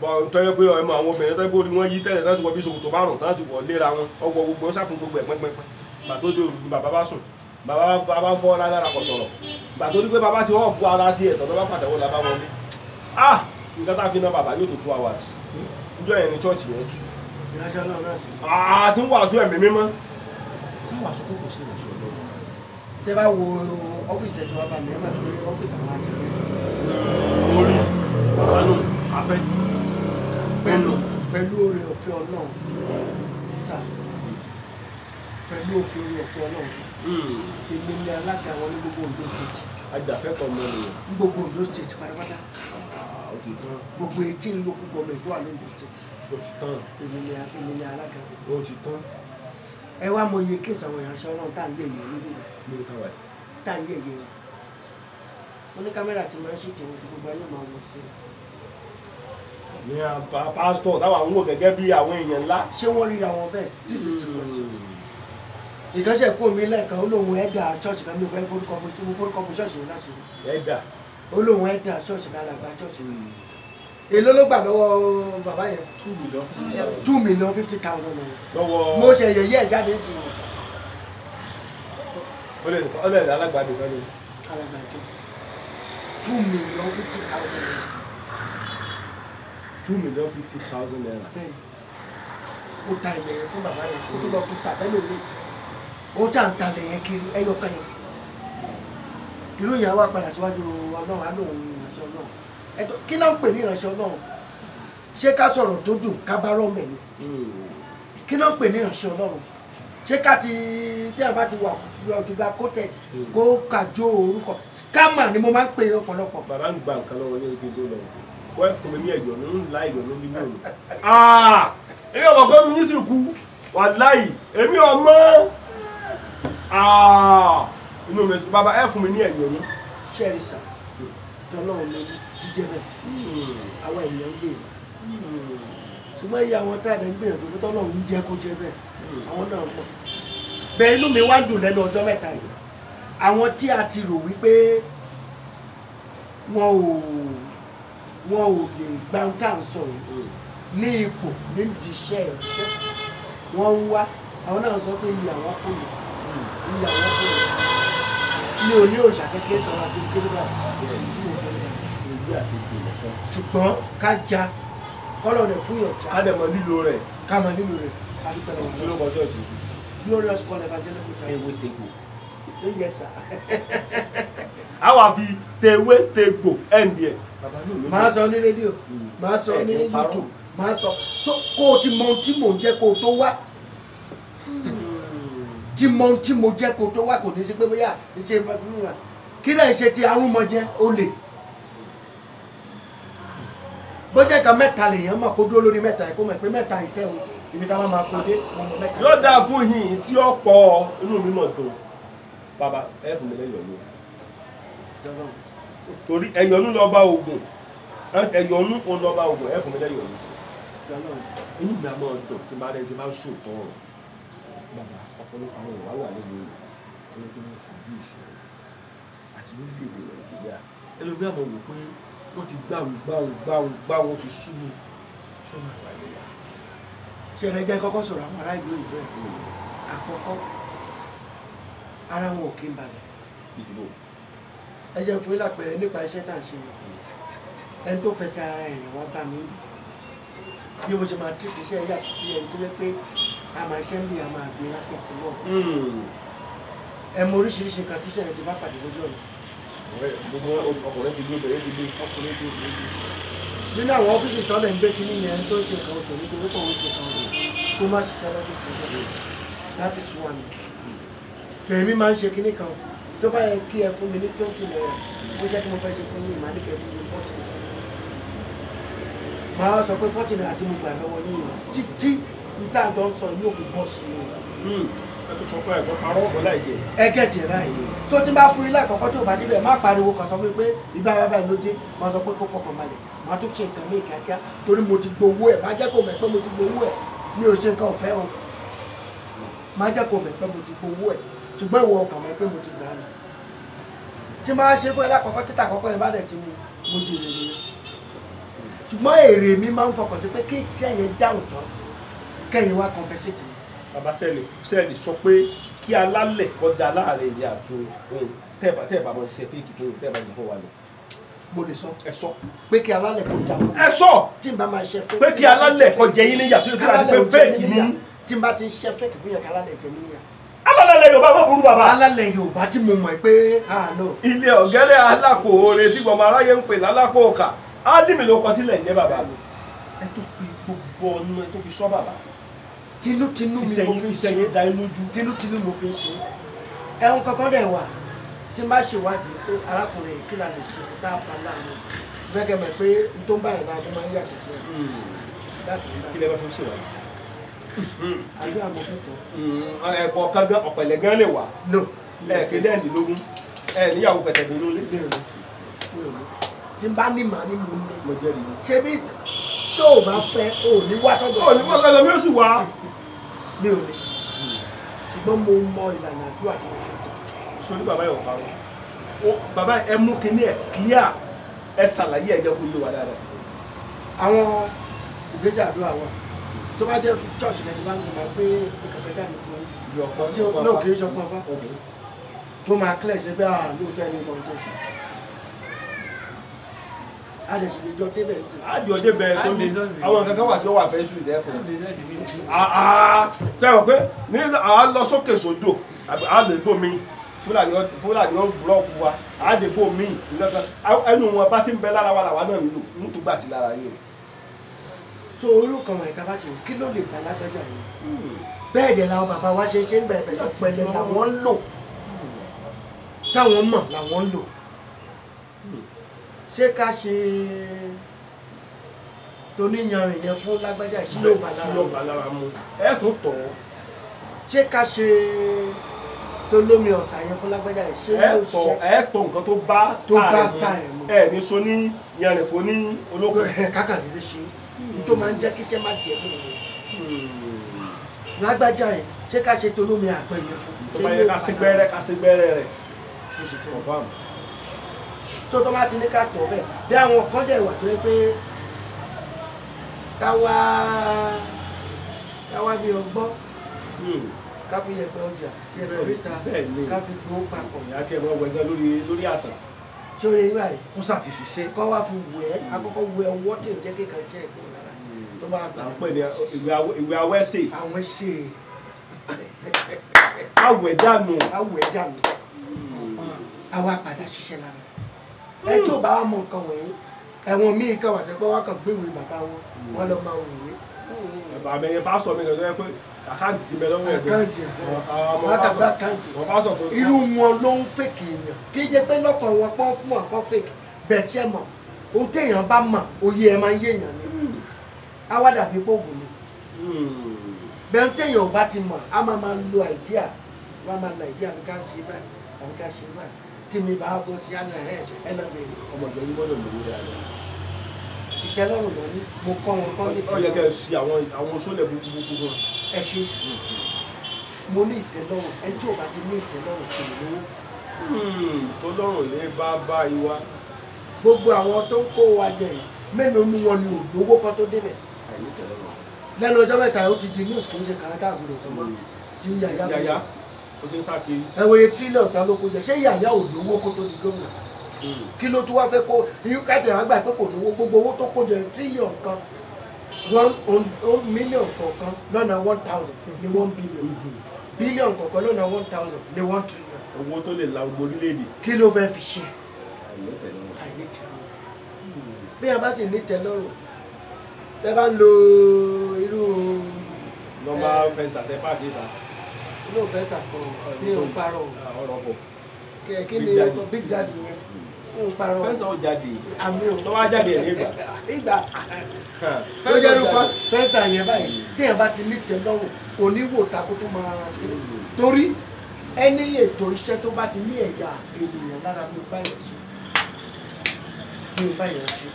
bọ̀ tọ́yẹ pé ọmọ àwọn obìnrin tọ́yẹ pé orí wọn yí tẹ́lẹ̀ náà ti wọ bí ṣòkòtò márùn tán ti wọ̀ léra wọn, ọgbọ gbogbo wọn sáfún gbogbo ẹ̀ pẹ́pẹ́pẹ́. Gbà tó dé òru ni bàbá bá sùn, bàbá bá ń fọ́ lára kò sọ̀rọ̀. Gbà tó ní pé bàbá ti wọ́n fún ara tiẹ̀ tọ́ bá pàtẹ́wọ́ la bá wọlé. Ah, nǹkan tá a fi ná bàbá yóò tó 2 hours. Níjọ́ yẹn ni chọ́ọ̀chì yẹn tú. Ìránṣẹ́ Ọlọ́run náà sì. Ah, tí ń wàásù ẹ̀mí mímọ́. Sáwàásù kò sí ìránṣẹ́ Ọlọ́run. Tẹ́ bá wo ọ́fíìsì tẹ̀ tí wọ́n bá mi, ẹ máa tó rí ọ́fíìsì àwọn àjẹmí. Orí bàbá nù afẹ́. Pẹ̀lú oore ọ̀fẹ́ Ọlọ́run sà, pẹ̀lú òfin oore ọ̀fẹ́ Ọlọ́run sà, èmi ni alága wọn ní gbogbo Ondo State. Ajàfẹ́tọ̀ọ́ ọmọ nìyẹn. Ní gbogbo Ondo State pátápátá. Gbogbo 18 local government tó wà ní Ondo State. Èmi ni alága. Ẹ wá mọ iye kéèsì àwọn ìránṣẹ́ Ọlọ́run tá à ń yẹ̀yẹ́ níbí rẹ̀, tá à ń yẹ̀yẹ́ wọn. Wọ́n ní kámẹ́rà tí máa ń ṣètò wọn tí gbogbo ayé máa wọ̀ sí. Ní pásítọ̀ táwọn àwọn wò gẹ́gẹ́ bí àwọn èèyàn ńlá. Ṣé wọ́n ríra wọn bẹ́ẹ̀? This is the question. Ìkànṣẹ́ kó mi lẹ́ẹ̀kan, ó lóun ẹ̀dà ṣọ́ọ̀ṣì kan, mi ò fẹ́ forúkọ bo ṣọ́ọ̀ṣì yẹn láti rí. Ẹ̀dà. Ó lóun ẹ̀dà ṣọ́ọ̀ṣì kan, alàgbà ṣọ́ọ̀ṣì kan. Èló ló gbà lọ́wọ́ bàbá yẹn? 2,050,000 naira. Lọ́wọ́. Mo ṣe yẹ̀yẹ́ ẹ̀ jáde sí i. Ó lè ní alágbà nìkan ni. Alàgbà jọ 2,050,000 naira. 2,050,000 naira. Bẹ́ẹ̀ni, ó ta ilẹ̀ yẹn fún bàbá yẹn, ó tún lọ tún tà fẹ́lẹ̀ mi. Ó ṣà ń talẹ̀ yẹn kiri ẹyọ kan yẹn. Irú yẹn wá padà síwájú Ọlọ́run, á lóun ìránṣẹ́ Ọlọ́run. Ẹ̀tọ́ kí ló ń pè ní ìránṣẹ́ Ọlọ́run? Ṣé ká sọ̀rọ̀ tó dùn ká bá rọ́ọ̀mẹ̀ ni? Kí ló ń pè ní ìránṣẹ́ Ọlọ́run? Ṣé ká ti tí a bá ti wà ṣùgbọ́n coated kó kàjó orúkọ? Scammer ni mo máa ń pè ọ̀pọ̀lọpọ̀. Bàbá ń gba nǹkan lọ́wọ́ ní ibi tó lọ. Wọ́n fún mi ní ẹ̀yọ̀nú ńlá, ẹ̀yọ̀nú bí mi ò ní. Èmi ọmọ kan ní sì kú, wàláì, èmi ọmọ. Inú mi bàbá ẹ fún mi ní ẹ̀yọ̀nú. Ṣẹ́ẹ̀rì sà, tọ́lọ́run ló jíjẹ́ bẹ́ẹ̀, àwọn ènìyàn ń gbìyànjú. Ṣùgbọ́n iye àwọn tá a dẹ̀ ń gbìyànjú fún tọ́lọ́run ń jẹ́ kó jẹ́ bẹ́ẹ̀, àwọn náà mọ̀. Bẹ́ẹ̀ inú mi wá dùn lẹ́nu ọjọ́ mẹ́ta yìí. Àwọn tí a ti rò wípé wọn ò lè gba ohun tá à ń sọ yìí ní ipò nídìí iṣẹ́ ìránṣẹ́, wọ́n ń wá, àwọn náà sọ pé iye àwọn kò lè, iye àwọn kò lè. Mi ò ní òòṣà kékeré kan àti kékeré bá tí mo fẹ́ lọ. Ṣùgbọ́n ká ja kọ́lọ̀ rẹ̀ fún ìyọ̀já. Ká dẹ̀ mọ lílo rẹ̀. Ká mọ lílo rẹ̀. Ká dúpẹ́ lọ́wọ́. Kí ló kọ ṣọ́ọ̀ṣì? Glorious Call Evangelical Church. Ewé tegbò. Yes sir. A wà fi tewé tegbò ẹ̀ǹdì ẹ̀. Màá sọ ní rédíò, màá sọ ní YouTube, màá sọ kó o ti mọ ohun tí mò ń jẹ́ kó o tó wá. Tí mọ ohun tí mo jẹ́ kó o tó wá, kò ní sí pé bóyá ṣe kí lẹ́yìn ṣe ti arúmọjẹ ó lè. Bójá kan mẹ́ta lèèyàn mọ̀ kó dúró lórí mẹ́ta ẹ̀ kó mọ̀ pé mẹ́ta iṣẹ́ o, ibi táwọn máa kó dé ọmọ mẹ́ta. Yóò dáa fún yín tí ó pọ̀, inú mi mọ̀ dùn. Bàbá ẹ fún mi lẹ́yọ̀nú. Torí ẹ̀yọ̀nú lọ bá ogun, ẹ̀yọ̀nú ò lọ bá ogun, ẹ fún mi lẹ́yọ̀nú. Inú mi á máa dùn tí máa rẹ ti máa ń sòótọ́ ọ̀rọ̀. Bàbá ọ̀pọ̀lọpọ̀ àwọn ìwà wà nínú èyí, ọlọ́dún wọn kojú ìṣòro àti lórílẹ̀-èdè Nàìjíríà. Ẹlòmíì àmọ́ wò pé wọ́n ti gbáhùn gbáhùn gbáhùn gbáhùn ti sú mi sọ́nà àgbàlẹ̀ yà. Ṣé ẹ jẹ́ kọ́kọ́ sọ̀rọ̀ àwọn ará ìlú òyìnbó ẹ̀? Àkọ́kọ́, ara wọn ò kí ń balẹ̀. Ẹ jẹ́ fún yín lápẹẹrẹ nípa iṣẹ́ tá à ń ṣe yìí. Ẹni tó fẹsẹ̀ ara ẹ̀rìn wá bá mi bí mo ṣe máa tírìtì iṣẹ́ yàtọ̀ sí ẹni tó yẹ pé a máa ṣe ń bí a máa gbé ránṣẹ́ sí náà. Ẹ mọ oríṣiríṣi nǹkan tíṣẹ́ yẹn ti bá pàdé lójú ọ̀nà. Gbogbo ọkùnrin ti gbé, obìnrin ti gbé, ọkùnrin ti gbé. Nínú àwọn ọ́fíìsì tọ́lẹ̀ ń gbé kínní yẹn tó ń ṣe nǹkan oṣù nítorí pé òun ṣe nǹkan oṣù kó má ṣiṣẹ́ lọ́fíìsì náà. That is one. Èmi máa ń ṣe kínní kan tó bá yẹ kí ẹ fún mi ní 20 naira, ó ṣe kí mo fẹ́ ṣe fún yín, màá ní kí ẹ fún mi 40 naira. Màá sọ pé 40 naira tí mo gbà lọ́wọ́ yín títí níta jọ ń sọ yóò fi bọ́ sí i. Ẹ tó sọ pé ẹ̀kọ́ parọ́ ọ̀pọ̀ láì jẹ. Ẹ gẹ̀tì ẹ̀ báyìí. So tí n bá fún ilé àkọ́kọ́ tí ò bá débẹ̀ má pariwo kàn sọ fún mi pé ìgbà bàbá ẹ̀ ló dé, màá sọ pé kó fọkàn balẹ̀, màá tún ṣe nǹkan míì kíákíá torí mo ti gbowó ẹ̀, má jẹ́ kó mọ̀ pé mo ti gbowó ẹ̀, mi ò ṣe nǹkan ọ̀fẹ́ o. Má jẹ́ kó mọ̀ pé mo ti gbowó ẹ̀, ṣùgbọ́n ìwọ ọkàn mọ̀ pé mo ti gbà á ni. Tí máa ṣe fún ẹ lákọ̀ọ́kọ́ títà àkọ́kọ́ yẹn bá dẹ̀ ti mu, mo jèrè nìyẹn. Ṣùgbọ́n èrè mi máa ń fọkàn sí pé kí kẹ́yìn dáhùn tán, kẹ́yìn wá compensate mi. Bàbá sẹ́ẹ̀lì sọ pé kí alálẹ̀ kọ́ da láàrin ìyá àti òun tẹ́ẹ̀bà mọ̀ ṣiṣẹ́ fíìkì fún tẹ́ẹ̀bà jẹ fún wa lọ. Mo lè sọ. Ẹ sọ. Pé kí alálẹ̀ kó jà fún mi. Ẹ sọ. Tí n bá máa ṣe fẹ́ẹ̀kì. Pé kí alálẹ̀ kó jẹ yín níyà tó yẹ kí alálẹ̀ pé fẹ́ẹ̀kì ní. Tí n bá ti ṣe fẹ́ẹ̀kì fún yẹn kí alálẹ̀ jẹ mí níyà. Alálẹ̀ Yorùbá bá burú bàbá. Alálẹ̀ Yorùbá tí mo mọ̀ pé àánú. Ilé ọ̀gẹ́rẹ́ alákòóre tí gbọmọ aráyé ń pè lálákòókà. Álímì ló kọ sílẹ̀ ń jẹ́ bàbá. Ẹ tó fi gbogbo ọ̀nà ẹ tó fi sọ bàbá. Tinútinú mi mo fi ṣe, tinútinú mo fi ṣe. Ẹ̀hún kankan dẹ̀ wà tí n bá ṣèwádìí pé arákùnrin kí la lè ṣe fún tá a bá láàánú. Bẹ́ẹ̀ mọ̀ pé n tó ń bá yàrá mo máa ń yàtọ̀ sí ẹ̀. Kí lẹ bá fi ṣèwádìí? Àdúrà mo fi tọ́. Ẹ̀kọ́ kan gan ọ̀pẹ̀lẹ̀ gan lè wà. No. Ẹ̀ẹ́dẹ́ ẹ̀ẹ́dínlógún ẹ̀ níyàwó pẹ̀tẹ̀dẹ̀ inú ilé. Tí n bá ní màá ní mo ní. Mo jẹ́rìí. Ṣé bí tó o bá fẹ́ o ò ní wá sọ́dọ̀. O ò ní wá sọ́dọ̀ mi ó sì wá. Mi ò ní. Ṣùgbọ́n mo mọ ìlànà àdúrà tí mo fi tọ́. Sori bàbá yóò parọ́. Bàbá ẹ mú kinní ẹ̀ clear ẹ ṣàlàyé ẹ jẹ́ kó yé wa dáadáa. Àwọn ìgbésẹ̀ àdúrà wa tó bá jẹ́ church lẹ́tí bá ń sọ máa pé kàkà jáde fún yín. Tí ó kì í ṣọpọ́n fá. Tó máa clear sí pé lóòótọ́ ẹni kan tó fún. A lè ṣe ìjọ débẹ̀ sí. A jọ débẹ̀ tó ní àwọn kankan wà tí ó wà fẹ́ sùn ìdẹ́ fún. Tẹ́ wọ́n pé ní à lọ sókè sódò à lè bò mí Fúlàní ó búlọ́ọ̀kù wa à lè bò mí ẹnu wọn bá ti ń bẹ lára wa làwa náà ń lò ń tó gbà sí lára yìí. So orúkọ wọn ìta bá ti wò kí ló lè bá lágbájá yìí? Bẹ́ẹ̀ dẹ̀ làwọn bàbá wa ṣe ṣe ń bẹ̀rẹ̀ pẹ̀lẹ́ làwọn ń lò táwọn mọ̀ làwọn ń lò. Ṣé ká ṣe tóníyanrìn yẹn fún lágbájá sí yóò bá lára mu? Ẹ tó tọ̀ ọ́. Ṣé ká ṣe tolómi ọ̀sà yẹn fún lágbájá ṣé yóò ṣiṣẹ́? Ẹ tọ̀ nǹkan tó bá style mu. Ẹ ní so ní yanrìn fún ní olókùn. Kákàdé ṣe tó máa ń jẹ́ kíṣẹ́ má jẹ́ fún mi. Lágbájá yẹn ṣé ká ṣe tolómi àgbẹ̀ yẹn fún? Tó bá yẹ ká sí gbẹ́rẹ́ ká sí gbẹ́rẹ́ rẹ̀. So tó bá ti ní ká tọ̀ bẹ́ẹ̀ bí àwọn kan dẹ̀ wà tó yẹ pé ká wá bí ọgbọ́n ká fi yẹ̀pẹ̀ ọjà yẹ̀pẹ̀ oríta ká fi gbó papọ̀. Ìyá tí ẹ máa wẹ̀ gan lórí àṣà. Ṣé o yẹ yín báyìí? Kó sà ti ṣiṣẹ́. Kọ́ wá fi wẹ̀ akọ́kọ́ wẹ̀ ọwọ́ tí ò jẹ́ kíkan jẹ́ ẹ̀kọ́ lára tó bá gbà. À ń pè ní ìwé awẹ́sẹ̀. Àwẹ́sẹ̀. Awẹ̀ dànù. Awẹ̀ dànù. Àwa padà ṣiṣẹ́ lára. Ẹ tó bá wà mọ nǹkan wọ̀nyí ẹ̀wọ̀n míì kan wà tẹ́gbọ́n wá kàn gbéwèé bàbá wọn wọn lọ máa wòwe. Bàbá mi yẹn pásítọ̀ mi kàn tó yẹ pé àkáǹtì ti bẹ lọ́wọ́ ẹ̀gbọ́n. Àkáǹtì àkàgbà àkáǹtì irú wọn ló ń fèkì èèyàn kì í jẹ́ pé lọ́kàn wọn pọ́n fún wọn pọ́n fèkì bẹ́ẹ̀ tí ẹ mọ̀ ohun téèyàn bá mọ̀ òye ẹ máa ń yéèyàn ni á wá dàbí pògùn ni bẹ́ẹ̀ téèyàn ò bá ti mọ̀ á máa máa lo àìdíà wọ́n á máa lo àìdíà àbí ká ṣe báyìí àbí ká ṣe báyìí tí mi bá bọ́ sí àná ẹ̀ ẹ lọ bẹ̀rẹ̀. Ọmọ ìjọ yín gbọ́dọ̀ lówó dáadáa. Ìtẹ́lọ́rùn lọ ní mo kọ́ wọn kọ́ ní tìǹbù. Ó yẹ kẹ́ ẹ ṣe àwọn sólẹ̀ burúkú gan. Ẹ ṣe mo ní ìtẹ́lọ́rùn ẹni tí ò bá ti ní ìtẹ́lọ́rùn kò lè lówó. Tọ́lọ́rùn lè bá bá ìwà. Gbogbo àwọn tó ń kó wa jẹ yìí mélòó nu wọn ni ò lówó kan tó débẹ̀. Lẹ́nu ọjọ́ mẹ́ta ó ti di news kì í ṣe kàńtà àbúrò sọmọ tí yàyà ó ti ń sá kiri. Ẹ wòye tírílíọ̀nù ta ló kó jẹ ṣé yàyà ò lówó kó tó di gómìnà? Kí ló tún wá fẹ́ kó káàtì àwọn àgbà pé kò lówó gbogbo owó tó kó jẹ tírílíọ̀nù kan 1 million kọ̀ọ̀kan lọ́nà 1,000 ní 1 billion billion kọ̀ọ̀kan lọ́nà 1,000 ní 1 trillion. Owó tó lè la gbogbo orílẹ̀-èdè. Kí ló fẹ́ fi ṣe? Àìnítẹ̀lọ́rùn. Bí a bá sì nítẹ̀lọ́rùn tẹ́ bá ń lo irú. Nọ́mbà fẹ́ǹsì àtẹ páàkì ìta. Inú fẹ́ǹsì àkọ́ ní òun parọ́. Ọ̀rọ̀ bọ̀. Kí ni Big Daddy yẹn? Fẹ́ǹsà ó jáde. Àmì ò. Tó bá jáde ẹ̀ nígbà. Ìgbà. Ó jẹ́ irú fẹ́ǹsà yẹn báyìí téèyàn bá ti ní tẹ́lọ́rùn kò ní wò ta kó tó máa ṣe. Torí ẹni ètò iṣẹ́ tó bá ti ní ẹ̀yà ènìyàn lára mi ò bá yẹn ṣe. Mi ò bá yẹn ṣe.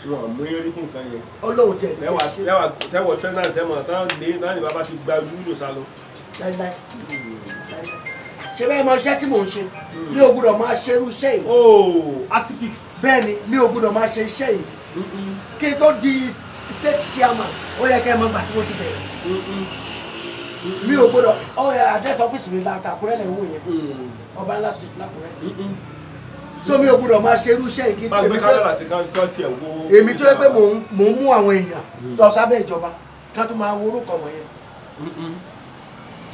Wọn mú eré fún nǹkan yẹn. Ọlọ́run tiẹ̀ ní kẹ́ ṣe. Tẹ́wọ̀ trainers ẹ̀ mọ̀ tán lé náà ní bàbá ti gba lúlò sá lọ. Láíláí. Ṣé bẹ́ẹ̀ mọ iṣẹ́ tí mò ń ṣe? Mi ò gbúdọ̀ máa ṣe irú iṣẹ́ yìí. Oh, artifacts. Bẹ́ẹ̀ni, mi ò gbúdọ̀ máa ṣe iṣẹ́ yìí. Kí n tó di state chairman, ó yẹ kẹ́ ẹ mọ ìgbà tí mo ti bẹ̀rẹ̀. Mi ò gbúdọ̀ ọ yẹ àdírẹ́sì ọ́fíìsì mi láti Àkúrẹ́ lẹ̀ ń wò yẹn. Ọba Ńlá street l'Ákúrẹ́. So mi ò gbúdọ̀ máa ṣe irú iṣẹ́ yìí kí n tó. Èmi tó yẹ pé mò ń mú àwọn èèyàn lọ sábẹ́ ìjọba ká tó máa wo orúkọ wọ̀nyẹn.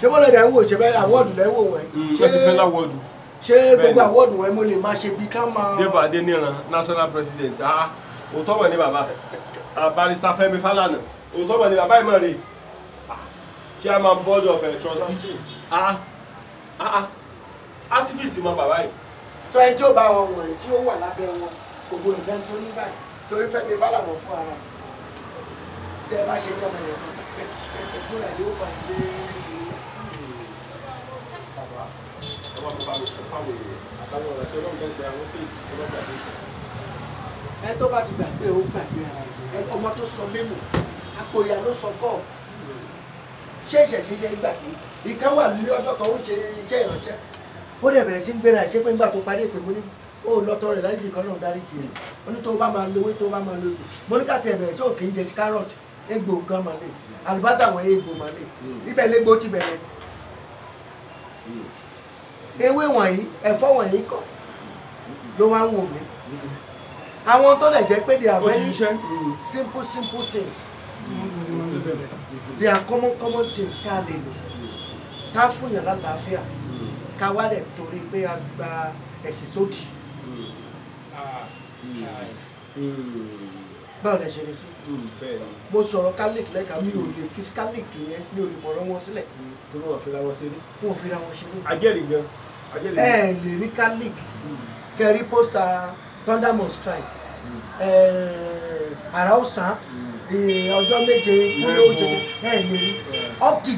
Ṣé bọ́lá ìdá ń wò ṣe bẹ́ẹ̀ àwọ́ọ̀dù lẹ́ wò wẹ̀. Ṣé ti fẹ́ láwọ́ọ̀dù? Ṣé gbogbo àwọ́ọ̀dù wẹ̀ mo lè máa ṣe bí ká máa. Débò Adéníran national president òótọ́ mọ̀ ní bàbá barrister Fẹ́mi Fálànà òótọ́ mọ̀ ní bàbá ìmọ̀ rè chairman board of trustee activist mọ bàbá yìí. Sọ ẹni tí ó bá wọn wọ̀nyí tí ó wà lábẹ́ wọn kò gbọdọ̀ jẹun tó ní báyìí torí Fẹ́mi Fálànà fún ara tẹ ẹ bá ṣe ní ọmọ yẹn kan fúnra yóò fà ilé. Ẹ tó bá ti gbàgbé ó gbàgbé ara ẹ ọmọ tó sọ mímu àpòyà ló sọ kọ ṣé ìṣẹ̀ṣẹ̀ gbàgbé ìkan wà ní ọjọ́ kan ó ṣe iṣẹ́ ìránṣẹ́ ó dẹ̀ bẹ̀rẹ̀ sí ń gbéra ṣé pé nígbà tó parí ìpè mo ní ó lọ́tọ̀ rẹ̀ dáríjì kan náà dáríjì rẹ̀ ó ní tó bá máa lo ewé tó bá máa lo egbò mo ní káàtì ẹ̀bẹ̀rẹ̀ tí ò kì í jẹ carrot egbò gan máa lè àlùbásà wọn egbò máa lè ibẹ̀ légbò ti bẹ̀rẹ̀ ewé wọ̀nyí ẹ̀fọ́ wọ̀nyí kọ̀ ló máa ń wò mí àwọn tó lè jẹ́ pé they are very simple simple things they are common common things ká lè lò ká fún yàrá làáfíà ká wá dẹ̀ torí pé a gba ẹ̀sìn sódì. Báwo lẹ ṣe lè sí? Mo sọ̀rọ̀ catholic lẹ́ka mi ò lè fi catholic yẹn mi ò lè fọ̀rọ̀ wọn sílẹ̀. Wọn ò fi ra wọn ṣeré. Wọn ò fi ra wọn ṣeré. Ajẹ́rìí gan. Ẹ lè rí catholic kẹrí pósítà thunder must strike àrà ọ̀sán ọjọ́ méje kúló ṣe ẹ lè rí up to